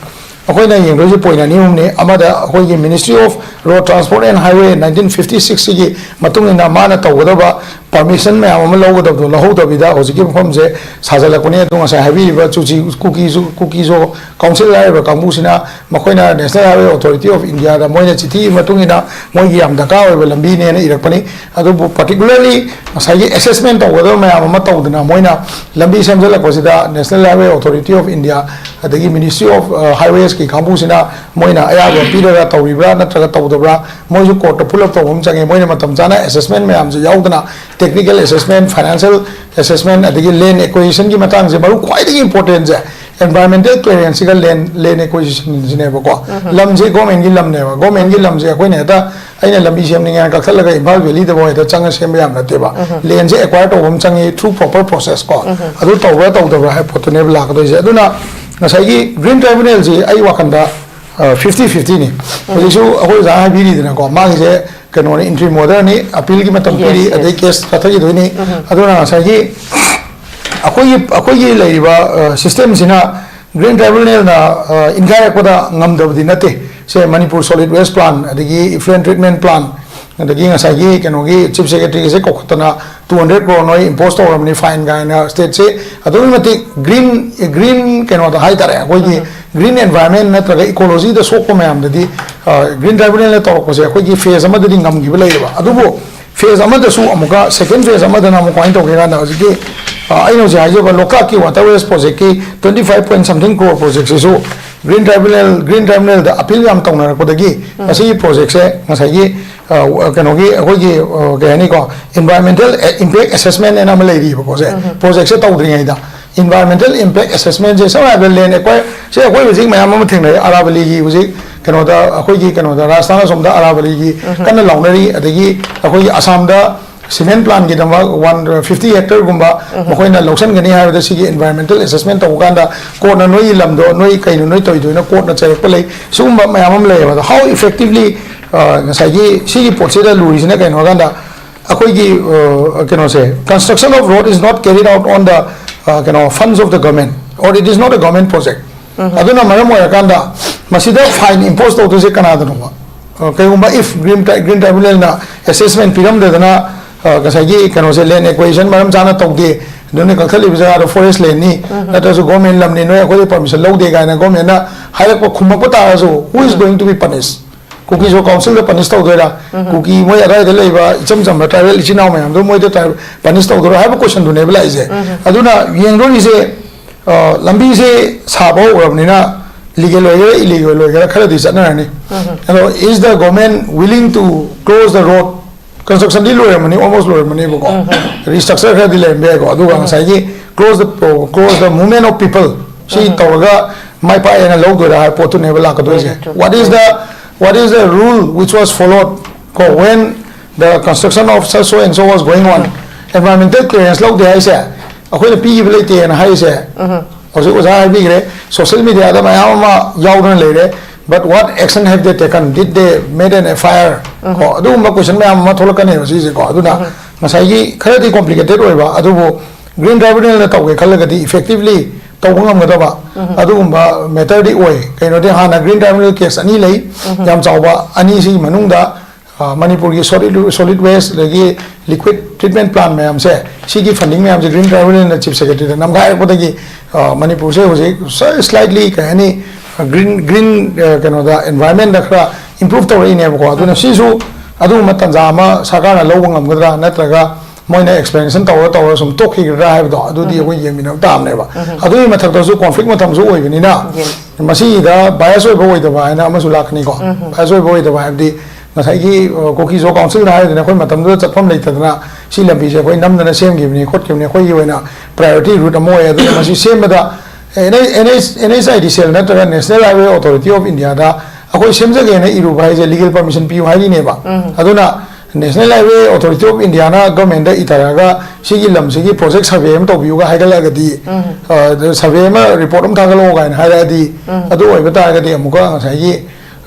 ꯑꯩꯈꯣꯏꯅ ꯌꯦꯡꯗꯣꯏꯁꯦ point ꯑꯅꯤ ꯑꯍꯨꯝꯅꯤ꯫ ꯑꯃꯗ ꯑꯩꯈꯣꯏꯒꯤ Ministry of Road Transport and Highway nineteen fifty sixꯁꯤꯒꯤ ꯃꯇꯨꯡ ꯏꯟꯅ ꯃꯥꯅ ꯇꯧꯒꯗꯕ permission ꯃꯌꯥꯝ ꯑꯃ ꯂꯧꯒꯗꯕꯗꯣ ꯂꯧꯍꯧꯗꯕꯤꯗ ꯍꯧꯖꯤꯛꯀꯤ ꯃꯐꯝꯁꯦ ꯁꯥꯖꯜꯂꯛꯄꯅꯤ꯫ ꯑꯗꯣ ꯉꯁꯥꯏ ꯍꯥꯏꯕꯤꯔꯤꯕ ꯆꯨꯆꯤ ꯀꯨꯀꯤꯁꯨ ꯀꯨꯀꯤꯖꯣ council ꯍꯥꯏꯔꯤꯕ ꯀꯥꯡꯕꯨꯁꯤꯅ ꯃꯈꯣꯏꯅ National Highway Authority of Indiaꯗ ꯃꯣꯏꯅ ꯆꯤꯊꯤ ꯃꯇꯨꯡ ꯏꯟꯅ ꯃꯣꯏꯒꯤ ꯌꯥꯝ ꯗꯔꯀꯥꯔ ꯑꯣꯏꯕ ꯂꯝꯕꯤꯅꯦꯅ ꯏꯔꯛꯄꯅꯤ꯫ ꯑꯗꯨꯕꯨ particularly ꯉꯁꯥꯏꯒꯤ assessment ꯇꯧꯒꯗꯕ ꯃꯌꯥꯝ ꯑꯃ ꯇꯧꯗꯅ ꯃꯣꯏꯅ ꯂꯝꯕꯤ ꯁꯦꯝꯖꯤꯜꯂꯛꯄꯁꯤꯗ National Highway Authority of India ꯑꯗꯒꯤ Ministry of Highwaysꯀꯤ ꯀꯥꯡꯕꯨꯁꯤꯅ ꯃꯣꯏꯅ ꯑꯌꯥꯕ ꯄꯤꯔꯒ ꯇꯧꯔꯤꯕ꯭ꯔꯥ ꯅꯠꯇ꯭ꯔꯒ ꯇꯧꯗꯕ꯭ꯔꯥ, ꯃꯣꯏꯁꯨ courtꯇ pull up ꯇꯧꯕ ꯑꯃ ꯆꯪꯉꯦ꯫ ꯃꯣꯏꯅ ꯃꯇꯝ ꯆꯥꯅ assessment ꯃꯌꯥꯝꯁꯦ ꯌꯥꯎꯗꯅ technical assessment, financial assessment ꯑꯗꯒꯤ land acquisitionꯒꯤ ꯃꯇꯥꯡꯁꯦ ꯃꯔꯨ ꯈ꯭ꯋꯥꯏꯗꯒꯤ importantꯁꯦ environmental clearanceꯁꯤꯒ land land acquisitionꯁꯤꯅꯦꯕꯀꯣ꯫ ꯂꯝꯁꯦ governmentꯀꯤ ꯂꯝꯅꯦꯕ꯫ Governmentꯀꯤ ꯂꯝꯁꯦ ꯑꯩꯈꯣꯏꯅ ꯍꯦꯛꯇ ꯑꯩꯅ ꯂꯝꯕꯤ ꯁꯦꯝꯅꯤꯡꯉꯦꯅ ꯀꯛꯊꯠꯂꯒ ꯏꯝꯐꯥꯜ valleyꯗꯐꯥꯎ ꯍꯦꯛꯇ ꯆꯪꯉ ꯁꯦꯝꯕ ꯌꯥꯕ ꯅꯠꯇꯦꯕ꯫ Landꯁꯦ acquire ꯇꯧꯕ ꯑꯃ ꯆꯪꯉꯤ through proper process ꯀꯣ꯫ ꯑꯗꯨ ꯇꯧꯕ꯭ꯔꯥ ꯇꯧꯗꯕ꯭ꯔꯥ ꯍꯥꯏꯕ ꯄꯣꯠꯇꯨꯅꯦꯕ ꯂꯥꯛꯀꯗꯣꯏꯁꯦ꯫ ꯑꯗꯨꯅ ꯉꯁꯥꯏꯒꯤ green tribunalꯁꯤ ꯑꯩ ꯋꯥꯈꯜꯗ fifty fiftyꯅꯤ꯫ ꯍꯧꯖꯤꯛꯁꯨ ꯑꯩꯈꯣꯏ ꯑꯣꯖꯥ ꯍꯥꯏꯕꯤꯔꯤꯗꯅꯀꯣ, ꯃꯥꯒꯤꯁꯦ ꯀꯩꯅꯣꯅꯤ, interim orderꯅꯤ, appealꯒꯤ ꯃꯇꯝ ꯄꯤꯔꯤ, ꯑꯗꯩ case ꯆꯠꯊꯈꯤꯗꯣꯏꯅꯤ꯫ ꯑꯗꯨꯅ ꯉꯁꯥꯏꯒꯤ ꯑꯩꯈꯣꯏꯒꯤ ꯑꯩꯈꯣꯏꯒꯤ ꯂꯩꯔꯤꯕ systemꯁꯤꯅ green tribunalꯅ ꯏꯟꯈꯥꯏꯔꯛꯄꯗ ꯉꯝꯗꯕꯗꯤ ꯅꯠꯇꯦ꯫ ꯁꯦ ꯃꯅꯤꯄꯨꯔ solid waste plan, ꯑꯗꯒꯤ effluent treatment plan, ꯑꯗꯒꯤ ꯉꯁꯥꯏꯒꯤ ꯀꯩꯅꯣꯒꯤ chief secretaryꯒꯁꯦ ꯀꯧꯈꯠꯇꯅ two hundred crore ꯅꯣꯏ impose ꯇꯧꯔꯕꯅꯤ fine ꯀꯥꯏꯅ stateꯁꯦ ꯑꯗꯨꯛꯀꯤ ꯃꯇꯤꯛ green green ꯀꯩꯅꯣꯗ ꯍꯥꯏꯇꯥꯔꯦ, ꯑꯩꯈꯣꯏꯒꯤ green environment ꯅꯠꯇ꯭ꯔꯒ ecologyꯗ ꯁꯣꯛꯄ ꯃꯌꯥꯝꯗꯗꯤ green tribunalꯅ ꯇꯧꯔꯛꯄꯁꯦ ꯑꯩꯈꯣꯏꯒꯤ phase ꯑꯃꯗꯗꯤ ꯉꯝꯈꯤꯕ ꯂꯩꯌꯦꯕ꯫ ꯑꯗꯨꯕꯨ phase ꯑꯃꯗꯁꯨ ꯑꯃꯨꯛꯀ second phase ꯑꯃꯗꯅ ꯑꯃꯨꯛ ꯀꯃꯥꯏꯅ ꯇꯧꯒꯦ ꯀꯥꯟꯗ ꯍꯧꯖꯤꯛꯀꯤ ꯑꯩꯅ ꯍꯧꯖꯤꯛ ꯍꯥꯏꯖꯕ ꯂꯣꯛꯇꯥꯛꯀꯤ waterways projectꯀꯤ twenty five point something crore projectꯁꯤꯁꯨ green tribunal green tribunalꯗ appeal ꯌꯥꯝ ꯇꯧꯅꯔꯛꯄꯗꯒꯤ ꯃꯁꯤꯒꯤ projectꯁꯦ ꯉꯁꯥꯏꯒꯤ ꯀꯩꯅꯣꯒꯤ ꯑꯩꯈꯣꯏꯒꯤ ꯀꯩ ꯍꯥꯏꯅꯤꯀꯣ, environmental impact assessment ꯍꯥꯏꯅ ꯑꯃ ꯂꯩꯔꯤꯕꯀꯣ꯫ ꯁꯦ projectꯁꯦ ꯇꯧꯗ꯭ꯔꯤꯉꯩꯗ environmental impact assessmentꯁꯦ ꯁꯝꯅ ꯍꯥꯏꯔꯕꯗ land acquire ꯁꯦ ꯑꯩꯈꯣꯏ ꯍꯧꯖꯤꯛ ꯃꯌꯥꯝ ꯑꯃ ꯊꯦꯡꯅꯔꯤ ꯑꯔꯥꯕꯂꯤꯒꯤ ꯍꯧꯖꯤꯛ ꯀꯩꯅꯣꯗ ꯑꯩꯈꯣꯏꯒꯤ ꯀꯩꯅꯣꯗ ꯔꯥꯖꯁꯊꯥꯟ ꯑꯁꯣꯝꯗ ꯑꯔꯥꯕꯂꯤꯒꯤ ꯀꯟꯅ ꯂꯥꯎꯅꯔꯤ, ꯑꯗꯒꯤ ꯑꯩꯈꯣꯏꯒꯤ ꯑꯁꯥꯝꯗ ꯁꯤꯃꯦꯟ ꯄ꯭ꯂꯥꯟꯒꯤꯗꯃꯛ ꯋꯥꯟ ꯐꯤꯐꯇꯤ ꯍꯦꯛꯇꯔꯒꯨꯝꯕ ꯃꯈꯣꯏꯅ ꯂꯧꯁꯤꯟꯒꯅꯤ ꯍꯥꯏꯕꯗ ꯁꯤꯒꯤ ꯏꯟꯚꯥꯏꯔꯣꯟꯃꯦꯟꯇꯦꯜ ꯑꯦꯁꯦꯁꯃꯦꯟ ꯇꯧꯕ ꯀꯥꯟꯗ ꯀꯣꯔꯠꯅ ꯅꯣꯏꯒꯤ ꯂꯝꯗꯣ ꯅꯣꯏ ꯀꯩꯅꯣ ꯅꯣꯏ ꯇꯧꯔꯤꯗꯣꯅ ꯀꯣꯔꯠꯅ ꯆꯩꯔꯛꯄ ꯂꯩ꯫ ꯁꯤꯒꯨꯝꯕ ꯃꯌꯥꯝ ꯑꯃ ꯂꯩꯌꯦꯕ꯫ ꯑꯗꯣ how effectively ꯉꯁꯥꯏꯒꯤ ꯁꯤꯒꯤ ꯄꯣꯠꯁꯤꯗ ꯂꯨꯔꯤꯁꯤꯅ ꯀꯩꯅꯣ ꯍꯥꯏ ꯀꯥꯟꯗ ꯑꯩꯈꯣꯏꯒꯤ ꯀꯩꯅꯣꯁꯦ, construction of road is not carried out on the ꯀꯩꯅꯣ funds of the government or it is not a government project. ꯑꯗꯨꯅ ꯃꯔꯝ ꯑꯣꯏꯔꯀꯥꯟꯗ ꯃꯁꯤꯗ ꯐꯥꯏꯟ ꯏꯝꯄꯣꯁ ꯇꯧꯗꯣꯏꯁꯦ ꯀꯅꯥꯗꯅꯣꯕ? ꯀꯩꯒꯨꯝꯕ if green green tribunalꯅ assessment ꯄꯤꯔꯝꯗꯗꯅ ꯉꯁꯥꯏꯒꯤ ꯀꯩꯅꯣꯁꯦ, ꯂꯦꯟ ꯑꯦꯀ꯭ꯋꯦꯖꯟ ꯃꯔꯝ ꯆꯥꯅ ꯇꯧꯗꯦ, ꯑꯗꯨꯅ ꯀꯛꯊꯠꯂꯤꯕ ꯖꯒꯥꯗꯣ ꯐꯣꯔꯦꯁ ꯂꯦꯟꯅꯤ, ꯅꯠꯇ꯭ꯔꯁꯨ ꯒꯣꯔꯃꯦꯟ ꯂꯝꯅꯤ, ꯅꯣꯏ ꯑꯩꯈꯣꯏꯗꯤ ꯄꯔꯃꯤꯁꯟ ꯂꯧꯗꯦ ꯀꯥꯏꯅ ꯒꯣꯔꯃꯦꯟꯅ ꯍꯥꯏꯔꯛꯄ ꯈꯨꯝꯃꯛꯄ ꯇꯥꯔꯁꯨ, who is going to be punished? ꯀꯨꯀꯤ ꯖꯣ ꯀꯥꯎꯟꯁꯤꯜꯗ ꯄꯅꯤꯁ ꯇꯧꯗꯣꯏꯔꯥ? ꯀꯨꯀꯤ ꯃꯣꯏ ꯑꯗꯥꯏꯗ ꯂꯩꯕ ꯏꯆꯝ ꯆꯝꯕ ꯇ꯭ꯔꯥꯏꯕꯦꯜ ꯏꯆꯤꯟ ꯏꯅꯥꯎ ꯃꯌꯥꯝꯗꯣ ꯃꯣꯏꯗ ꯄꯅꯤꯁ ꯇꯧꯗꯣꯏꯔꯥ ꯍꯥꯏꯕ ꯀꯣꯏꯁꯟꯗꯨꯅꯦꯕ ꯂꯥꯛꯏꯁꯦ꯫ ꯑꯗꯨꯅ ꯌꯦꯡꯗꯣꯔꯤꯁꯦ, ꯂꯝꯕꯤꯁꯦ ꯁꯥꯕ ꯍꯧꯔꯕꯅꯤꯅ ꯂꯤꯒꯦꯜ ꯑꯣꯏꯒꯦꯔꯥ ꯏꯂꯤꯒꯦꯜ ꯑꯣꯏꯒꯦꯔꯥ ꯈꯔꯗꯤ ꯆꯠꯅꯔꯅꯤ꯫ ꯑꯗꯣ is the government willing to close the road? ꯀꯟꯁꯇ꯭ꯔꯛꯁꯟꯗꯤ ꯂꯣꯏꯔꯝꯃꯅꯤ, ꯑꯣꯜꯃꯣꯁ ꯂꯣꯏꯔꯝꯃꯅꯤꯕꯀꯣ꯫ ꯔꯤꯁꯇ꯭ꯔꯛꯆꯔ ꯈꯔꯗꯤ ꯂꯩꯔꯝꯕ ꯌꯥꯏꯀꯣ꯫ ꯑꯗꯨꯒ ꯉꯁꯥꯏꯒꯤ close the close the movement of people ꯁꯤ ꯇꯧꯔꯒ ꯃꯥꯏ ꯄꯥꯛꯑꯦꯅ ꯂꯧꯗꯣꯏꯔꯥ ꯍꯥꯏꯕ ꯄꯣꯠꯇꯨꯅꯦꯕ ꯂꯥꯛꯀꯗꯣꯏꯁꯦ꯫ What is the what is the rule which was followed ꯀꯣ, when the construction of such so and so was going on? Environmental clearance ꯂꯧꯗꯦ ꯍꯥꯏꯁꯦ ꯑꯩꯈꯣꯏꯅ ꯄꯤꯈꯤꯕ ꯂꯩꯇꯦꯅ ꯍꯥꯏꯔꯤꯁꯦ꯫ ꯍꯧꯖꯤꯛ ꯑꯣꯖꯥ ꯍꯥꯏꯕꯤꯈ꯭ꯔꯦ, ꯁꯣꯁꯤꯌꯦꯜ ꯃꯦꯗꯤꯌꯥꯗ ꯃꯌꯥꯝ ꯑꯃ ꯌꯥꯎꯗꯅ ꯂꯩꯔꯦ꯫ But what action have they taken? Did they made an F I R? ꯀꯣ, ꯑꯗꯨꯒꯨꯝꯕ ꯀꯣꯏꯁꯟ ꯃꯌꯥꯝ ꯑꯃ ꯊꯣꯛꯂꯛꯀꯅꯦꯕ ꯁꯤꯁꯦꯀꯣ꯫ ꯑꯗꯨꯅ ꯉꯁꯥꯏꯒꯤ ꯈꯔꯗꯤ ꯀꯣꯝꯄ꯭ꯂꯤꯀꯦꯇꯦꯠ ꯑꯣꯏꯕ, ꯑꯗꯨꯕꯨ ꯒ꯭ꯔꯤꯟ ꯇ꯭ꯔꯥꯏꯕꯨꯅꯦꯜꯅ ꯇꯧꯒꯦ ꯈꯜꯂꯒꯗꯤ ꯏꯐꯦꯛꯇꯤꯚꯂꯤ ꯇꯧꯕ ꯉꯝꯒꯗꯕ ꯑꯗꯨꯒꯨꯝꯕ ꯃꯦꯇꯔꯗꯤ ꯑꯣꯏ꯫ ꯀꯩꯅꯣꯗꯤ ꯍꯥꯟꯅ ꯒ꯭ꯔꯤꯟ ꯇ꯭ꯔꯥꯏꯕꯨꯅꯦꯜ ꯀꯦꯁ ꯑꯅꯤ ꯂꯩ, ꯌꯥꯝ ꯆꯥꯎꯕ ꯑꯅꯤꯁꯤꯒꯤ ꯃꯅꯨꯡꯗ ꯃꯅꯤꯄꯨꯔꯒꯤ ꯁꯣꯂꯤꯗ ꯁꯣꯂꯤꯗ ꯋꯦꯁ ꯑꯗꯒꯤ ꯂꯤꯀ꯭ꯋꯤꯗ ꯇ꯭ꯔꯤꯠꯃꯦꯟ ꯄ꯭ꯂꯥꯟ ꯃꯌꯥꯝꯁꯦ, ꯁꯤꯒꯤ ꯐꯟꯗꯤꯡ ꯃꯌꯥꯝꯁꯦ ꯒ꯭ꯔꯤꯟ ꯇ꯭ꯔꯥꯏꯕꯨꯅꯦꯜꯅ ꯆꯤꯐ ꯁꯦꯀ꯭ꯔꯦꯇꯔꯤꯗ ꯅꯝꯒꯥꯏꯔꯛꯄꯗꯒꯤ ꯃꯅꯤꯄꯨꯔꯁꯦ ꯍꯧꯖꯤꯛ ꯁ꯭ꯂꯥꯏꯠꯂꯤ ꯀꯩ ꯍꯥꯏꯅꯤ, ꯒ꯭ꯔꯤꯟ ꯒ꯭ꯔꯤꯟ ꯀꯩꯅꯣꯗ ꯏꯟꯚꯥꯏꯔꯟꯃꯦꯟꯗ ꯈꯔ ꯏꯝꯄ꯭ꯔꯨꯞ ꯇꯧꯔꯛꯏꯅꯦꯕꯀꯣ꯫ ꯑꯗꯨꯅ ꯁꯤꯁꯨ ꯑꯗꯨꯒꯨꯝꯕ ꯇꯥꯟꯖꯥ ꯑꯃ ꯁꯔꯀꯥꯔꯅ ꯂꯧꯕ ꯉꯝꯒꯗ꯭ꯔꯥ, ꯅꯠꯇ꯭ꯔꯒ ꯃꯣꯏꯅ ꯑꯦꯛꯁꯄ꯭ꯂꯦꯅꯦꯁꯟ ꯇꯧꯔ ꯇꯧꯔ ꯁꯨꯝ ꯇꯣꯛꯈꯤꯒꯗ꯭ꯔꯥ ꯍꯥꯏꯕꯗꯣ ꯑꯗꯨꯗꯤ ꯑꯩꯈꯣꯏ ꯌꯦꯡꯃꯤꯟꯅꯕ ꯇꯥꯕꯅꯦꯕ꯫ ꯑꯗꯨꯒꯤ ꯃꯊꯛꯇꯁꯨ ꯀꯣꯟꯐ꯭ꯂꯤꯛ ꯃꯇꯝꯁꯨ ꯑꯣꯏꯕꯅꯤꯅ ꯃꯁꯤꯗ ꯕꯥꯏꯁ ꯑꯣꯏꯕ ꯑꯣꯏꯗꯕ ꯍꯥꯏꯅ ꯑꯃꯁꯨ ꯂꯥꯛꯀꯅꯤꯀꯣ꯫ ꯕꯥꯏꯁ ꯑꯣꯏꯕ ꯑꯣꯏꯗꯕ ꯍꯥꯏꯕꯗꯤ ꯉꯁꯥꯏꯒꯤ ꯀꯣꯀꯤ ꯖꯣ ꯀꯥꯎꯟꯁꯤꯜꯗ ꯍꯥꯏꯔꯗꯅ ꯑꯩꯈꯣꯏ ꯃꯇꯝꯗꯨꯗ ꯆꯠꯐꯝ ꯂꯩꯇꯗꯅ ꯁꯤ ꯂꯝꯕꯤꯁꯦ ꯑꯩꯈꯣꯏ ꯅꯝꯗꯅ ꯁꯦꯝꯈꯤꯕꯅꯤ ꯈꯣꯠꯈꯤꯕꯅꯤ, ꯑꯩꯈꯣꯏꯒꯤ ꯑꯣꯏꯅ ꯄ꯭ꯔꯥꯏꯌꯣꯔꯤꯇꯤ ꯔꯨꯠ ꯑꯃ ꯑꯣꯏ꯫ ꯑꯗꯨꯅ ꯃꯁꯤ ꯁꯦꯝꯕꯗ NHIDCL ꯅꯠꯇ꯭ꯔꯒ National Highway Authority of Indiaꯗ ꯑꯩꯈꯣꯏ ꯁꯦꯝꯖꯒꯦꯅ ꯏꯔꯨꯕ ꯍꯥꯏꯁꯦ ꯂꯤꯒꯦꯜ ꯄꯔꯃꯤꯁꯟ ꯄꯤꯌꯨ ꯍꯥꯏꯔꯤꯅꯦꯕ꯫ ꯑꯗꯨꯅ National Highway Authority of Indiaꯅ governmentꯗ ꯏꯊꯔꯒ ꯁꯤꯒꯤ ꯂꯝꯁꯤꯒꯤ project survey ꯑꯃ ꯇꯧꯕꯤꯌꯨꯒ ꯍꯥꯏꯒꯠꯂꯛꯑꯒꯗꯤ, survey ꯑꯃ, report ꯑꯃ ꯊꯥꯒꯠꯂꯛꯑꯣ ꯀꯥꯏꯅ ꯍꯥꯏꯔꯛꯑꯗꯤ, ꯑꯗꯨ ꯑꯣꯏꯕ ꯇꯥꯔꯒꯗꯤ ꯑꯃꯨꯛꯀ ꯉꯁꯥꯏꯒꯤ,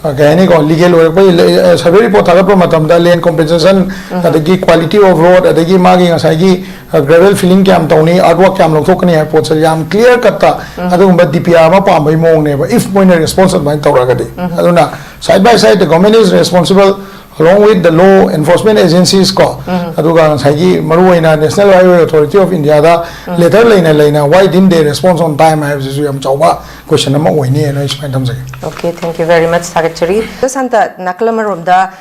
ꯑ, ꯀꯩ ꯍꯥꯏꯅꯤꯀꯣ, legal ꯑꯣꯏꯔꯛꯄꯒꯤ, survey report ꯊꯥꯒꯠꯄ ꯃꯇꯝꯗ land compensation, ꯑꯗꯒꯤ quality of road, ꯑꯗꯒꯤ ꯃꯥꯒꯤ ꯉꯁꯥꯏꯒꯤ gravel filling ꯀꯌꯥꯝ ꯇꯧꯅꯤ, earthwork ꯀꯌꯥꯝ ꯂꯧꯊꯣꯛꯀꯅꯤ ꯍꯥꯏꯕ ꯄꯣꯠꯁꯦ ꯌꯥꯝ clear cutꯇ ꯑꯗꯨꯒꯨꯝꯕ DPR ꯑꯃ ꯄꯥꯝꯕꯒꯤ ꯃꯑꯣꯡꯅꯦꯕ, if ꯃꯣꯏꯅ response ꯑꯗꯨꯃꯥꯏꯅ ꯇꯧꯔꯒꯗꯤ꯫ ꯑꯗꯨꯅ side by side the government is responsible along with the law enforcement agencies ꯀꯣ, ꯑꯗꯨꯒ ꯉꯁꯥꯏꯒꯤ ꯃꯔꯨꯑꯣꯏꯅ National Highway Authority of Indiaꯗ letter ꯂꯩꯅ ꯂꯩꯅ why didn't they response on time ꯍꯥꯏꯕꯁꯤꯁꯨ ꯌꯥꯝ ꯆꯥꯎꯕ question ꯑꯃ ꯑꯣꯏꯅꯤꯅ ꯑꯩ ꯁꯨꯃꯥꯏꯅ ꯊꯝꯖꯒꯦ꯫ Okay, thank you very much, ꯊꯥꯒꯠꯆꯔꯤ꯫ ꯁꯥꯟꯇ, ꯅꯥꯀꯜ ꯑꯃꯔꯣꯝꯗ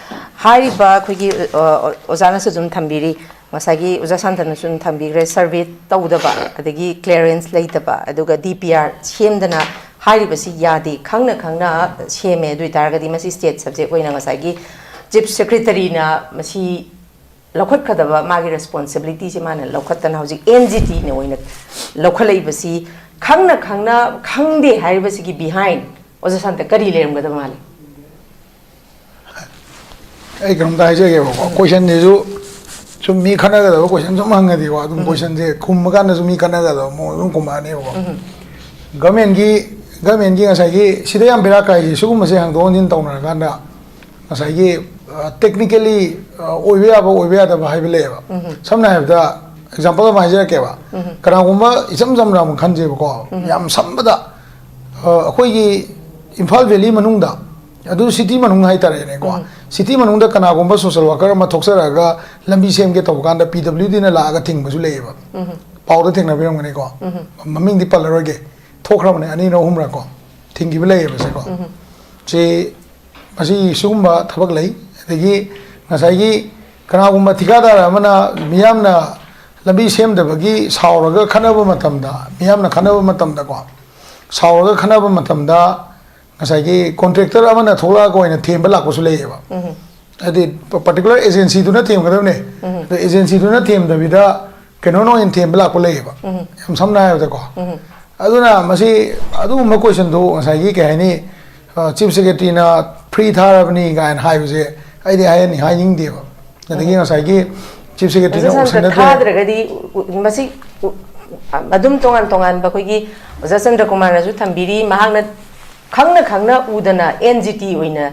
ꯍꯥꯏꯔꯤꯕ ꯑꯩꯈꯣꯏꯒꯤ, ꯑ, ꯑꯣꯖꯥꯅꯁꯨ ꯑꯗꯨꯝ ꯊꯝꯕꯤꯔꯤ, ꯉꯁꯥꯏꯒꯤ ꯑꯣꯖꯥ ꯁꯥꯟꯇꯅꯁꯨ ꯑꯗꯨꯝ ꯊꯝꯕꯤꯈ꯭ꯔꯦ, survey ꯇꯧꯗꯕ, ꯑꯗꯒꯤ clearance ꯂꯩꯇꯕ, ꯑꯗꯨꯒ DPR ꯁꯦꯝꯗꯅ ꯍꯥꯏꯔꯤꯕꯁꯤ ꯌꯥꯗꯦ, ꯈꯪꯅ ꯈꯪꯅ ꯁꯦꯝꯃꯦ꯫ ꯑꯗꯨ ꯑꯣꯏꯇꯥꯔꯒꯗꯤ ꯃꯁꯤ state subject ꯑꯣꯏꯅ ꯉꯁꯥꯏꯒꯤ Chief Secretaryꯅ ꯃꯁꯤ ꯂꯧꯈꯠꯀꯗꯕ ꯃꯥꯒꯤ responsibilityꯁꯦ ꯃꯥꯅ ꯂꯧꯈꯠꯇꯅ ꯍꯧꯖꯤꯛ NGTꯅ ꯑꯣꯏꯅ ꯂꯧꯈꯠꯂꯛꯏꯕꯁꯤ, ꯈꯪꯅ ꯈꯪꯅ ꯈꯪꯗꯦ ꯍꯥꯏꯔꯤꯕꯁꯤꯒꯤ behind ꯑꯣꯖꯥ ꯁꯥꯟꯇ ꯀꯔꯤ ꯂꯩꯔꯝꯒꯗꯕ ꯃꯥꯜꯂꯤ? ꯑꯩ ꯀꯩꯅꯣꯝꯇ ꯍꯥꯏꯖꯒꯦꯕꯀꯣ, questionꯁꯤꯁꯨ ꯁꯨꯝ ꯃꯤ ꯈꯟꯅꯒꯗꯕ question ꯁꯨꯝ ꯍꯪꯉꯗꯤꯀꯣ, ꯑꯗꯨꯝ questionꯁꯦ ꯈꯨꯝꯕ ꯀꯥꯟꯗꯁꯨ ꯃꯤ ꯈꯟꯅꯒꯗꯕ ꯃꯑꯣꯡ ꯑꯗꯨꯝ ꯈꯨꯝꯃꯛꯑꯅꯦꯕꯀꯣ꯫ Governmentꯀꯤ, governmentꯀꯤ ꯉꯁꯥꯏꯒꯤ ꯁꯤꯗ ꯌꯥꯝ ꯕꯦꯔꯥ ꯀꯥꯏꯁꯦ, ꯁꯤꯒꯨꯝꯕꯁꯦ ꯍꯟꯗꯣꯛ ꯍꯟꯖꯤꯟ ꯇꯧꯅꯔꯀꯥꯟꯗ ꯉꯁꯥꯏꯒꯤ, ꯑ, technically, ꯑ, ꯑꯣꯏꯕ ꯌꯥꯕ, ꯑꯣꯏꯕ ꯌꯥꯗꯕ ꯍꯥꯏꯕ ꯂꯩꯌꯦꯕ꯫ ꯁꯝꯅ ꯍꯥꯏꯔꯕꯗ, example ꯑꯃ ꯍꯥꯏꯖꯔꯛꯀꯦꯕ꯫ ꯀꯅꯥꯒꯨꯝꯕ, ꯏꯆꯝ ꯆꯝꯅ ꯑꯃ ꯈꯟꯖꯦꯕꯀꯣ, ꯌꯥꯝ ꯁꯝꯕꯗ, ꯑ, ꯑꯩꯈꯣꯏꯒꯤ ꯏꯝꯐꯥꯜ valley ꯃꯅꯨꯡꯗ, ꯑꯗꯨ city ꯃꯅꯨꯡ ꯍꯥꯏꯇꯥꯔꯦꯅꯦꯀꯣ, city ꯃꯅꯨꯡꯗ ꯀꯅꯥꯒꯨꯝꯕ social worker ꯑꯃ ꯊꯣꯛꯆꯔꯛꯑꯒ ꯂꯝꯕꯤ ꯁꯦꯝꯒꯦ ꯇꯧꯕ ꯀꯥꯟꯗ PWDꯅ ꯂꯥꯛꯑꯒ ꯊꯤꯡꯕꯁꯨ ꯂꯩꯌꯦꯕ꯫ ꯄꯥꯎꯗ ꯊꯦꯡꯅꯕꯤꯔꯝꯒꯅꯤꯀꯣ꯫ ꯃꯃꯤꯡꯗꯤ ꯄꯜꯂꯔꯣꯏꯒꯦ, ꯊꯣꯛꯈ꯭ꯔꯕꯅꯦ ꯑꯅꯤꯔꯛ ꯑꯍꯨꯝꯔꯛ ꯀꯣ, ꯊꯤꯡꯈꯤꯕ ꯂꯩꯌꯦꯕ ꯁꯦꯀꯣ꯫ ꯁꯤ, ꯃꯁꯤ ꯁꯤꯒꯨꯝꯕ ꯊꯕꯛ ꯂꯩ꯫ ꯑꯗꯒꯤ ꯉꯁꯥꯏꯒꯤ ꯀꯅꯥꯒꯨꯝꯕ ꯊꯤꯀꯥꯗꯥꯔ ꯑꯃꯅ ꯃꯤꯌꯥꯝꯅ ꯂꯝꯕꯤ ꯁꯦꯝꯗꯕꯒꯤ ꯁꯥꯎꯔꯒ ꯈꯠꯅꯕ ꯃꯇꯝꯗ, ꯃꯤꯌꯥꯝꯅ ꯈꯠꯅꯕ ꯃꯇꯝꯗꯀꯣ, ꯁꯥꯎꯔꯒ ꯈꯠꯅꯕ ꯃꯇꯝꯗ ꯉꯁꯥꯏꯒꯤ contractor ꯑꯃꯅ ꯊꯣꯛꯂꯛꯑꯒ ꯑꯣꯏꯅ ꯊꯦꯝꯕ ꯂꯥꯛꯄꯁꯨ ꯂꯩꯌꯦꯕ꯫ ꯍꯥꯏꯗꯤ particular agencyꯗꯨꯅ ꯊꯦꯝꯒꯗꯕꯅꯦ꯫ ꯑꯗꯣ agencyꯗꯨꯅ ꯊꯦꯝꯗꯕꯤꯗ ꯀꯩꯅꯣꯅ ꯑꯣꯏꯅ ꯊꯦꯝꯕ ꯂꯥꯛꯄ ꯂꯩꯌꯦꯕ꯫ ꯌꯥꯝ ꯁꯝꯅ ꯍꯥꯏꯔꯕꯗꯀꯣ꯫ ꯑꯗꯨꯅ ꯃꯁꯤ, ꯑꯗꯨꯒꯨꯝꯕ questionꯗꯨ ꯉꯁꯥꯏꯒꯤ ꯀꯩ ꯍꯥꯏꯅꯤ, ꯑ, Chief Secretaryꯅ free ꯊꯥꯔꯕꯅꯤ ꯀꯥꯏꯅ ꯍꯥꯏꯕꯁꯦ ꯑꯩꯗꯤ ꯍꯥꯏꯍꯟꯅꯤ-, ꯍꯥꯏꯅꯤꯡꯗꯦꯕ꯫ ꯑꯗꯒꯤ ꯉꯁꯥꯏꯒꯤ ꯆꯤꯐ ꯁꯦꯀ꯭ꯔꯦꯇꯔꯤꯅ ꯑꯣꯖꯥ ꯁꯥꯟꯇ ꯑꯣꯞꯁꯟ ꯅꯠꯇ꯭ꯔꯦ꯫ ꯊꯥꯗ꯭ꯔꯒꯗꯤ ꯎ- ꯎ- ꯃꯁꯤ ꯎ- ꯑꯗꯨꯝ ꯇꯣꯉꯥꯟ ꯇꯣꯉꯥꯟꯕ ꯑꯩꯈꯣꯏꯒꯤ ꯑꯣꯖꯥ ꯆꯟꯗ꯭ꯔ ꯀꯨꯃꯥꯔꯅꯁꯨ ꯊꯝꯕꯤꯔꯤ, ꯃꯍꯥꯛꯅ ꯈꯪꯅ ꯈꯪꯅ ꯎꯗꯅ ꯑꯦꯟ ꯖꯤ ꯇꯤ ꯑꯣꯏꯅ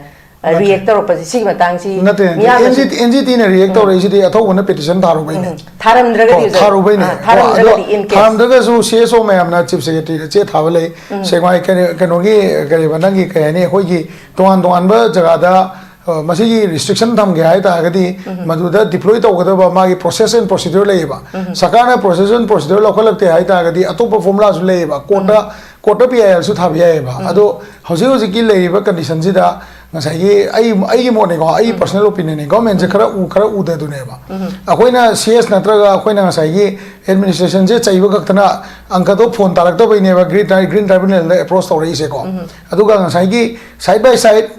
ꯔꯤꯌꯦꯛ ꯇꯧꯔꯛꯄꯁꯤ, ꯁꯤꯒꯤ ꯃꯇꯥꯡꯁꯤ ꯅꯠꯇꯦ, ꯃꯤꯌꯥꯝꯅꯁꯨ ꯑꯦꯟ ꯖꯤ ꯇꯤꯅ ꯔꯤꯌꯦꯛ ꯇꯧꯔꯛꯏꯁꯤꯗꯤ ꯑꯊꯧꯕꯅ ꯄꯦꯇꯤꯁꯟ ꯊꯥꯔꯨꯕꯩꯅꯦ꯫ ꯊꯥꯔꯝꯗ꯭ꯔꯒꯗꯤ ꯀꯣ, ꯑꯣꯖꯥ? ꯊꯥꯔꯨꯕꯩꯅꯦ꯫ ꯑꯥ, ꯀꯣ, ꯊꯥꯔꯝꯗ꯭ꯔꯒꯗꯤ ꯑꯗꯣ in case. ꯊꯥꯔꯝꯗ꯭ꯔꯒꯁꯨ ꯁꯤ ꯑꯦꯁ ꯑꯣ ꯃꯌꯥꯝꯅ ꯆꯤꯐ ꯁꯦꯀ꯭ꯔꯦꯇꯔꯤꯗ ꯆꯦ ꯊꯥꯕ ꯂꯩ꯫ ꯁꯦꯡꯃꯥꯏ ꯀꯩꯅꯣ- ꯀꯩꯅꯣꯒꯤ ꯀꯔꯤꯕ ꯅꯪꯒꯤ ꯀꯩ ꯍꯥꯏꯅꯤ, ꯑꯩꯈꯣꯏꯒꯤ ꯇꯣꯉꯥꯟ ꯇꯣꯉꯥꯟꯕ ꯖꯒꯥꯗ ꯑ, ꯃꯁꯤꯒꯤ ꯔꯤꯁꯇ꯭ꯔꯤꯛꯁꯟ ꯊꯝꯒꯦ ꯍꯥꯏ ꯇꯥꯔꯒꯗꯤ ꯃꯗꯨꯗ ꯗꯤꯄ꯭ꯂꯣꯏ ꯇꯧꯒꯗꯕ ꯃꯥꯒꯤ ꯄ꯭ꯔꯣꯁꯦꯁ ꯑꯦꯟ ꯄ꯭ꯔꯣꯁꯤꯗ꯭ꯌꯨꯔ ꯂꯩꯌꯦꯕ꯫ ꯁꯔꯀꯥꯔꯅ ꯄ꯭ꯔꯣꯁꯦꯁ ꯑꯦꯟ ꯄ꯭ꯔꯣꯁꯤꯗ꯭ꯌꯨꯔ ꯂꯧꯈꯠꯂꯛꯇꯦ ꯍꯥꯏ ꯇꯥꯔꯒꯗꯤ ꯑꯇꯣꯞꯄ ꯐꯣꯔꯃꯨꯂꯥꯁꯨ ꯂꯩꯌꯦꯕ꯫ ꯀꯣꯔꯠꯇ ꯀꯣꯔꯠꯇ ꯄꯤ ꯑꯥꯏ ꯑꯦꯜꯁꯨ ꯊꯥꯕ ꯌꯥꯏꯌꯦꯕ꯫ ꯑꯗꯣ ꯍꯧꯖꯤꯛ ꯍꯧꯖꯤꯛꯀꯤ ꯂꯩꯔꯤꯕ ꯀꯟꯗꯤꯁꯟꯁꯤꯗ ꯉꯁꯥꯏꯒꯤ ꯑꯩ ꯑꯩꯒꯤ ꯃꯣꯠꯅꯤꯀꯣ, ꯑꯩꯒꯤ ꯄꯔꯁꯣꯅꯦꯜ ꯑꯣꯄꯤꯅꯤꯌꯟꯅꯤ, ꯒꯣꯔꯃꯦꯟꯁꯦ ꯈꯔ ꯎ ꯈꯔ ꯎꯗꯗꯨꯅꯦꯕ꯫ ꯑꯩꯈꯣꯏꯅ ꯁꯤ ꯑꯦꯁ ꯅꯠꯇ꯭ꯔꯒ ꯑꯩꯈꯣꯏꯅ ꯉꯁꯥꯏꯒꯤ ꯑꯦꯗꯃꯤꯅꯤꯁꯇ꯭ꯔꯦꯁꯟꯁꯦ ꯆꯩꯕ ꯈꯛꯇꯅ ꯑꯪꯀꯗꯣ ꯐꯣꯟ ꯇꯥꯔꯛꯇꯕꯩꯅꯦꯕ ꯒ꯭ꯔꯤꯟ ꯒ꯭ꯔꯤꯟ ꯇ꯭ꯔꯥꯏꯕꯨꯅꯦꯜꯗ ꯑꯦꯄ꯭ꯔꯣꯁ ꯇꯧꯔꯛꯏꯁꯦꯀꯣ꯫ ꯑꯗꯨꯒ ꯉꯁꯥꯏꯒꯤ ꯁꯥꯏꯠ ꯕꯥꯏ ꯁꯥꯏꯠ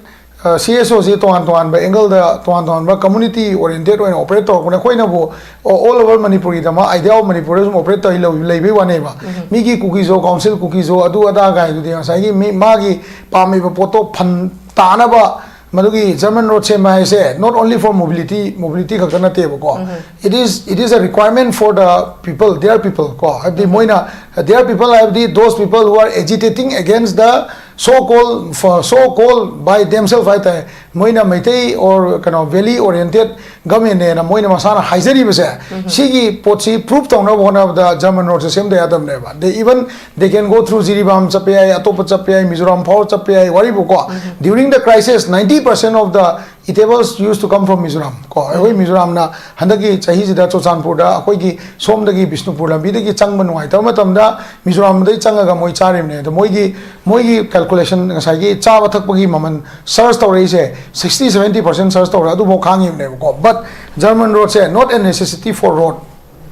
ꯁꯤ ꯑꯦꯁ ꯑꯣꯁꯤ ꯇꯣꯉꯥꯟ ꯇꯣꯉꯥꯟꯕ ꯑꯦꯡꯒꯜꯗ ꯇꯣꯉꯥꯟ ꯇꯣꯉꯥꯟꯕ ꯀꯝꯃꯨꯅꯤꯇꯤ ꯑꯣꯔꯤꯌꯦꯟꯇꯦꯠ ꯑꯣꯏꯅ ꯑꯣꯄꯔꯦꯠ ꯇꯧꯔꯛꯄꯅꯦ꯫ ꯑꯩꯈꯣꯏꯅꯕꯨ ꯑꯣꯜ ꯑꯣꯚꯔ ꯃꯅꯤꯄꯨꯔꯒꯤꯗꯃꯛ ꯑꯥꯏꯗꯤꯌꯥ ꯑꯣꯐ ꯃꯅꯤꯄꯨꯔꯗ ꯁꯨꯝ ꯑꯣꯄꯔꯦꯠ ꯇꯧꯔꯤ ꯂꯩꯕꯩ ꯋꯥꯅꯦꯕ꯫ ꯃꯤꯒꯤ ꯀꯨꯀꯤꯖꯣ, ꯀꯥꯎꯟꯁꯤꯜ ꯀꯨꯀꯤꯖꯣ, ꯑꯗꯨ ꯑꯗꯥ ꯀꯥꯏꯗꯨꯗꯤ ꯉꯁꯥꯏꯒꯤ ꯃꯤ ꯃꯥꯒꯤ ꯄꯥꯝꯃꯤꯕ ꯄꯣꯠꯇꯣ ꯐꯟ ꯇꯥꯅꯕ ꯃꯗꯨꯒꯤ ꯖꯔꯃꯟ ꯔꯣꯗ ꯁꯦꯝꯕ ꯍꯥꯏꯁꯦ not only for mobility, mobility ꯈꯛꯇ ꯅꯠꯇꯦꯕꯀꯣ꯫ It is, it is a requirement for the people, their people ꯀꯣ꯫ ꯍꯥꯏꯕꯗꯤ ꯃꯣꯏꯅ, their people ꯍꯥꯏꯕꯗꯤ those people who are agitating against the so called, so called by themselves ꯍꯥꯏꯇꯥꯔꯦ꯫ ꯃꯣꯏꯅ Meitei or ꯀꯩꯅꯣ valley oriented governmentꯅꯦꯅ ꯃꯣꯏꯅ ꯃꯁꯥꯅ ꯍꯥꯏꯖꯔꯤꯕꯁꯦ, ꯁꯤꯒꯤ ꯄꯣꯠꯁꯤ ꯄ꯭ꯔꯨꯐ ꯇꯧꯅꯕ ꯍꯣꯠꯅꯕꯗ ꯖꯔꯃꯟ ꯔꯣꯗꯁꯦ ꯁꯦꯝꯗ ꯌꯥꯗꯕꯅꯦꯕ꯫ They even, they can go through Jiribam ꯆꯠꯄ ꯌꯥꯏ, ꯑꯇꯣꯞꯄ ꯆꯠꯄ ꯌꯥꯏ, ꯃꯤꯖꯣꯔꯥꯝ ꯐꯥꯎꯔ ꯆꯠꯄ ꯌꯥꯏ꯫ ꯋꯥꯔꯤꯕꯨꯀꯣ, during the crisis ninety percent of the eatables used to come from Mizoram ꯀꯣ꯫ ꯑꯩꯈꯣꯏ ꯃꯤꯖꯣꯔꯥꯝꯅ ꯍꯟꯗꯛꯀꯤ ꯆꯍꯤꯁꯤꯗ ꯆꯨꯔꯆꯥꯟꯄꯨꯔꯗ ꯑꯩꯈꯣꯏꯒꯤ ꯁꯣꯝꯗꯒꯤ ꯕꯤꯁꯅꯨꯄꯨꯔ ꯂꯝꯕꯤꯗꯒꯤ ꯆꯪꯕ ꯅꯨꯡꯉꯥꯏꯇꯕ ꯃꯇꯝꯗ ꯃꯤꯖꯣꯔꯥꯝꯗꯒꯤ ꯆꯪꯉꯒ ꯃꯣꯏ ꯆꯥꯔꯤꯕꯅꯦ꯫ ꯑꯗꯣ ꯃꯣꯏꯒꯤ, ꯃꯣꯏꯒꯤ ꯀꯦꯜꯀꯨꯂꯦꯁꯟ, ꯉꯁꯥꯏꯒꯤ ꯆꯥꯕ ꯊꯛꯄꯒꯤ ꯃꯃꯜ ꯁꯔꯖ ꯇꯧꯔꯛꯏꯁꯦ sixty seventy percent ꯁꯔꯖ ꯇꯧꯔꯦ, ꯑꯗꯨꯐꯥꯎ ꯈꯥꯡꯉꯤꯕꯅꯦꯕꯀꯣ꯫ But German roadꯁꯦ not a necessity for road꯫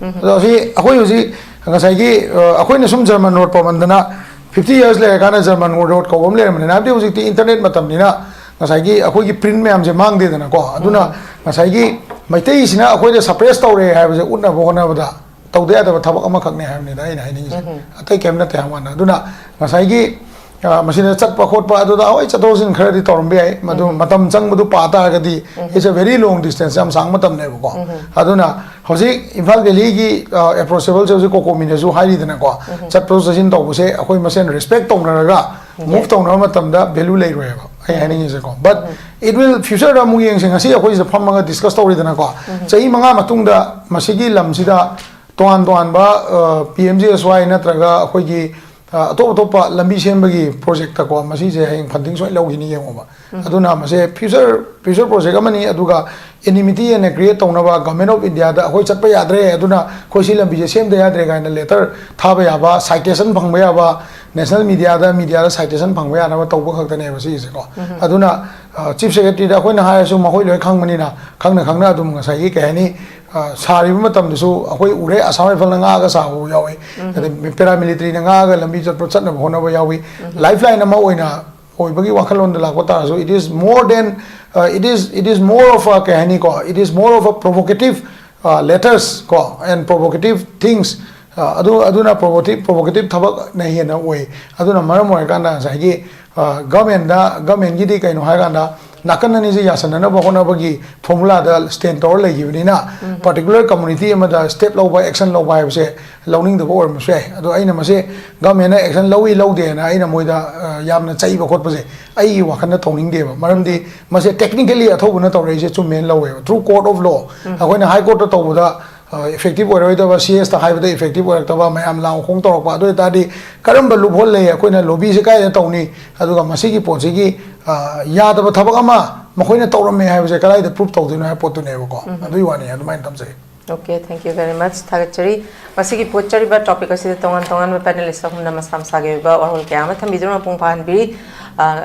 ꯑꯗꯣ ꯁꯤ ꯑꯩꯈꯣꯏ ꯍꯧꯖꯤꯛ ꯉꯁꯥꯏꯒꯤ, ꯑ, ꯑꯩꯈꯣꯏꯅ ꯁꯨꯝ ꯖꯔꯃꯟ ꯔꯣꯗ ꯄꯥꯝꯃꯟꯗꯅ fifty years ꯂꯩꯔꯀꯥꯟꯗ ꯖꯔꯃꯟ ꯔꯣꯗ ꯀꯧꯕ ꯑꯃ ꯂꯩꯔꯝꯕꯅꯤꯅ, ꯍꯥꯏꯕꯗꯤ ꯍꯧꯖꯤꯛꯇꯤ ꯏꯟꯇꯔꯅꯦꯠ ꯃꯇꯝꯅꯤꯅ ꯉꯁꯥꯏꯒꯤ ꯑꯩꯈꯣꯏꯒꯤ ꯄ꯭ꯔꯤꯟ ꯃꯌꯥꯝꯁꯦ ꯃꯥꯡꯗꯦꯗꯅꯀꯣ꯫ ꯑꯗꯨꯅ ꯉꯁꯥꯏꯒꯤ ꯃꯩꯇꯩꯁꯤꯅ ꯑꯩꯈꯣꯏꯗ ꯁꯄ꯭ꯔꯦꯁ ꯇꯧꯔꯦ ꯍꯥꯏꯕꯁꯦ ꯎꯠꯅꯕ ꯍꯣꯠꯅꯕꯗ ꯇꯧꯗ ꯌꯥꯗꯕ ꯊꯕꯛ ꯑꯃꯈꯛꯅꯦ ꯍꯥꯏꯕꯅꯤꯗ ꯑꯩꯅ ꯍꯥꯏꯅꯤꯡꯉꯤꯁꯦ꯫ ꯑꯇꯩ ꯀꯩꯝ ꯅꯠꯇꯦ ꯍꯥꯏꯕ ꯋꯥꯅꯤ꯫ ꯑꯗꯨꯅ ꯉꯁꯥꯏꯒꯤ ꯑ, ꯃꯁꯤꯗ ꯆꯠꯄ ꯈꯣꯠꯄ ꯑꯗꯨꯗ ꯍꯣꯏ ꯆꯠꯊꯣꯛ ꯆꯠꯁꯤꯟ ꯈꯔꯗꯤ ꯇꯧꯔꯝꯕ ꯌꯥꯏ, ꯃꯗꯨ ꯃꯇꯝ ꯆꯪꯕꯗꯨ ꯄꯥ ꯇꯥꯔꯒꯗꯤ it's a very long distance, ꯌꯥꯝ ꯁꯥꯡꯕ ꯃꯇꯝꯅꯦꯕꯀꯣ꯫ ꯑꯗꯨꯅ ꯍꯧꯖꯤꯛ ꯏꯝꯐꯥꯜ ꯚꯦꯂꯤꯒꯤ ꯑꯦꯄ꯭ꯔꯣꯆꯦꯕꯜꯁꯦ ꯍꯧꯖꯤꯛ ꯀꯣꯀꯣꯃꯤꯅꯁꯨ ꯍꯥꯏꯔꯤꯗꯅꯀꯣ, ꯆꯠꯊꯣꯛ ꯆꯠꯁꯤꯟ ꯇꯧꯕꯁꯦ ꯑꯩꯈꯣꯏ ꯃꯁꯦꯟ ꯔꯦꯁꯄꯦꯛ ꯇꯧꯅꯔꯒ ꯃꯨꯚ ꯇꯧꯅꯕ ꯃꯇꯝꯗ ꯚꯦꯂꯨ ꯂꯩꯔꯣꯏꯕ, ꯑꯩ ꯍꯥꯏꯅꯤꯡꯉꯤꯁꯦꯀꯣ꯫ But it will, ꯐ꯭ꯌꯨꯆꯔꯗ ꯑꯃꯨꯛ ꯌꯦꯡꯁꯦ, ꯉꯁꯤ ꯑꯩꯈꯣꯏ ꯁꯤꯗ ꯐꯝꯃꯒ ꯗꯤꯁꯀꯁ ꯇꯧꯔꯤꯗꯅꯀꯣ, ꯆꯍꯤ ꯃꯉꯥ ꯃꯇꯨꯡꯗ ꯃꯁꯤꯒꯤ ꯂꯝꯁꯤꯗ ꯇꯣꯉꯥꯟ ꯇꯣꯉꯥꯟꯕ ꯄꯤ ꯑꯦꯝ ꯖꯤ ꯑꯦꯁ ꯋꯥꯏ ꯅꯠꯇ꯭ꯔꯒ ꯑꯩꯈꯣꯏꯒꯤ ꯑ, ꯑꯇꯣꯞ ꯑꯇꯣꯞꯄ ꯂꯝꯕꯤ ꯁꯦꯝꯕꯒꯤ ꯄ꯭ꯔꯣꯖꯦꯛꯇꯀꯣ, ꯃꯁꯤꯁꯦ ꯍꯌꯦꯡ ꯐꯟꯗꯤꯡ ꯁꯣꯏꯅ ꯂꯧꯈꯤꯅꯤ ꯌꯦꯡꯉꯣꯕ꯫ ꯑꯗꯨꯅ ꯃꯁꯦ ꯐ꯭ꯌꯨꯆꯔ, ꯐ꯭ꯌꯨꯆꯔ ꯄ꯭ꯔꯣꯖꯦꯛ ꯑꯃꯅꯤ꯫ ꯑꯗꯨꯒ ꯑꯦꯅꯤꯃꯤꯇꯤ ꯍꯦꯟꯅ ꯀ꯭ꯔꯤꯌꯦꯠ ꯇꯧꯅꯕ ꯒꯚꯔꯟꯃꯦꯟ ꯑꯣꯐ ꯏꯟꯗꯤꯌꯥꯗ ꯑꯩꯈꯣꯏ ꯆꯠꯄ ꯌꯥꯗ꯭ꯔꯦ, ꯑꯗꯨꯅ ꯑꯩꯈꯣꯏ ꯁꯤ ꯂꯝꯕꯤꯁꯦ ꯁꯦꯝꯗ ꯌꯥꯗ꯭ꯔꯦ ꯀꯥꯏꯅ ꯂꯦꯇꯔ ꯊꯥꯕ ꯌꯥꯕ, ꯁꯥꯏꯇꯦꯁꯟ ꯐꯪꯕ ꯌꯥꯕ, ꯅꯦꯁꯅꯦꯜ ꯃꯤꯗꯤꯌꯥꯗ, ꯃꯤꯗꯤꯌꯥꯗ ꯁꯥꯏꯇꯦꯁꯟ ꯐꯪꯕ ꯌꯥꯅꯕ ꯇꯧꯕ ꯈꯛꯇꯅꯦꯕ ꯁꯤꯒꯤꯁꯦꯀꯣ꯫ ꯑꯗꯨꯅ ꯆꯤꯐ ꯁꯦꯀ꯭ꯔꯦꯇꯔꯤꯗ ꯑꯩꯈꯣꯏꯅ ꯍꯥꯏꯔꯁꯨ ꯃꯈꯣꯏ ꯂꯣꯏ ꯈꯪꯕꯅꯤꯅ, ꯈꯪꯅ ꯈꯪꯅ ꯑꯗꯨꯝ ꯉꯁꯥꯏꯒꯤ ꯀꯩ ꯍꯥꯏꯅꯤ, ꯑ, ꯁꯥꯔꯤꯕ ꯃꯇꯝꯗꯁꯨ ꯑꯩꯈꯣꯏ ꯎꯔꯦ, ꯑꯁꯥꯝ ꯔꯥꯏꯐꯜꯅ ꯉꯥꯛꯑꯒ ꯁꯥꯕ ꯌꯥꯎꯏ, ꯑꯗꯩ ꯄꯦꯔꯥꯃꯤꯂꯤꯇꯔꯤꯅ ꯉꯥꯛꯑꯒ ꯂꯝꯕꯤ ꯆꯠꯄ, ꯆꯠꯅꯕ ꯍꯣꯠꯅꯕ ꯌꯥꯎꯏ, ꯂꯥꯏꯐ ꯂꯥꯏꯟ ꯑꯃ ꯑꯣꯏꯅ ꯑꯣꯏꯕꯒꯤ ꯋꯥꯈꯜꯂꯣꯟꯗ ꯂꯥꯛꯄ ꯇꯥꯔꯁꯨ, it is more than, uh, it is, it is more of a, ꯀꯩ ꯍꯥꯏꯅꯤꯀꯣ, it is more of a provocative, uh, letters ꯀꯣ, and provocative things, uh, ꯑꯗꯨ, ꯑꯗꯨꯅ ꯄ꯭ꯔꯣꯚꯣꯀꯦꯇꯤꯞ ꯄ꯭ꯔꯣꯚꯣꯀꯦꯇꯤꯞ ꯊꯕꯛꯅ ꯍꯦꯟꯅ ꯑꯣꯏ꯫ ꯑꯗꯨꯅ ꯃꯔꯝ ꯑꯣꯏꯔꯀꯥꯟꯗ ꯉꯁꯥꯏꯒꯤ ꯒꯚꯔꯟꯃꯦꯟꯗ, ꯒꯚꯔꯟꯃꯦꯟꯒꯤꯗꯤ ꯀꯩꯅꯣ ꯍꯥꯏꯔꯀꯥꯟꯗ ꯅꯥꯀꯟ ꯑꯅꯤꯁꯦ ꯌꯥꯁꯟꯅꯅꯕ ꯍꯣꯠꯅꯕꯒꯤ ꯐꯣꯔꯃꯨꯂꯥꯗ ꯁ꯭ꯇꯦꯟ ꯇꯧꯔ ꯂꯩꯈꯤꯕꯅꯤꯅ, ꯄꯥꯔꯇꯤꯀꯨꯂꯔ ꯀꯝꯃꯨꯅꯤꯇꯤ ꯑꯃꯗ ꯁ꯭ꯇꯦꯞ ꯂꯧꯕ, ꯑꯦꯛꯁꯟ ꯂꯧꯕ ꯍꯥꯏꯕꯁꯦ ꯂꯧꯅꯤꯡꯗꯕ ꯑꯣꯏꯔꯝꯕꯁꯨ ꯌꯥꯏ꯫ ꯑꯗꯣ ꯑꯩꯅ ꯃꯁꯤ ꯒꯚꯔꯟꯃꯦꯟꯅ ꯑꯦꯛꯁꯟ ꯂꯧꯏ ꯂꯧꯗꯦꯅ ꯑꯩꯅ ꯃꯣꯏꯗ, ꯑ, ꯌꯥꯝꯅ ꯆꯩꯕ ꯈꯣꯠꯄꯁꯦ ꯑꯩꯒꯤ ꯋꯥꯈꯜꯗ ꯇꯧꯅꯤꯡꯗꯦꯕ꯫ ꯃꯔꯝꯗꯤ ꯃꯁꯦ ꯇꯦꯛꯅꯤꯀꯦꯜꯂꯤ ꯑꯊꯧꯕꯅ ꯇꯧꯔꯛꯏꯁꯦ ꯆꯨꯝꯃꯦꯅ ꯂꯧꯋꯦꯕ, ꯊ꯭ꯔꯨ ꯀꯣꯔꯠ ꯑꯣꯐ ꯂꯣ꯫ ꯑꯩꯈꯣꯏꯅ ꯍꯥꯏ ꯀꯣꯔꯠꯇ ꯇꯧꯕꯗ ꯏꯐꯦꯛꯇꯤꯞ ꯑꯣꯏꯔꯣꯏꯗꯕ, ꯁꯤ ꯑꯦꯁꯇ ꯍꯥꯏꯕꯗ ꯏꯐꯦꯛꯇꯤꯞ ꯑꯣꯏꯔꯛꯇꯕ, ꯃꯌꯥꯝ ꯂꯥꯎ ꯈꯣꯡ ꯇꯧꯔꯛꯄ, ꯑꯗꯨ ꯑꯣꯏꯇꯥꯔꯗꯤ ꯀꯔꯝꯕ ꯂꯨꯞꯍꯣꯜ ꯂꯩ, ꯑꯩꯈꯣꯏꯅ ꯂꯣꯕꯤꯁꯦ ꯀꯥꯏꯗ ꯇꯧꯅꯤ, ꯑꯗꯨꯒ ꯃꯁꯤꯒꯤ ꯄꯣꯠꯁꯤꯒꯤ, ꯑ, ꯌꯥꯗꯕ ꯊꯕꯛ ꯑꯃ ꯃꯈꯣꯏꯅ ꯇꯧꯔꯝꯃꯦ ꯍꯥꯏꯕꯁꯦ ꯀꯗꯥꯏꯗ ꯄ꯭ꯔꯨꯐ ꯇꯧꯗꯣꯏꯅꯣ ꯍꯥꯏꯕ ꯄꯣꯠꯇꯨꯅꯦꯕꯀꯣ꯫ ꯑꯗꯨꯒꯤ ꯋꯥꯅꯤ, ꯑꯗꯨꯃꯥꯏꯅ ꯊꯝꯖꯩ꯫ Okay, thank you very much. ꯊꯥꯒꯠꯆꯔꯤ꯫ ꯉꯁꯤꯒꯤ ꯄꯣꯠꯆꯔꯤꯕ ꯇꯣꯄꯤꯛ ꯑꯁꯤꯗ ꯇꯣꯉꯥꯟ ꯇꯣꯉꯥꯟꯕ ꯄꯦꯅꯦꯂꯤꯁ ꯑꯍꯨꯝꯅ ꯃꯁꯥ ꯃꯁꯥꯒꯤ ꯑꯣꯏꯕ ꯋꯥꯔꯣꯜ ꯀꯌꯥ ꯑꯃ ꯊꯝꯕꯤꯗꯨꯅ ꯃꯄꯨꯡ ꯐꯥꯍꯟꯕꯤꯔꯤ꯫ ꯑ,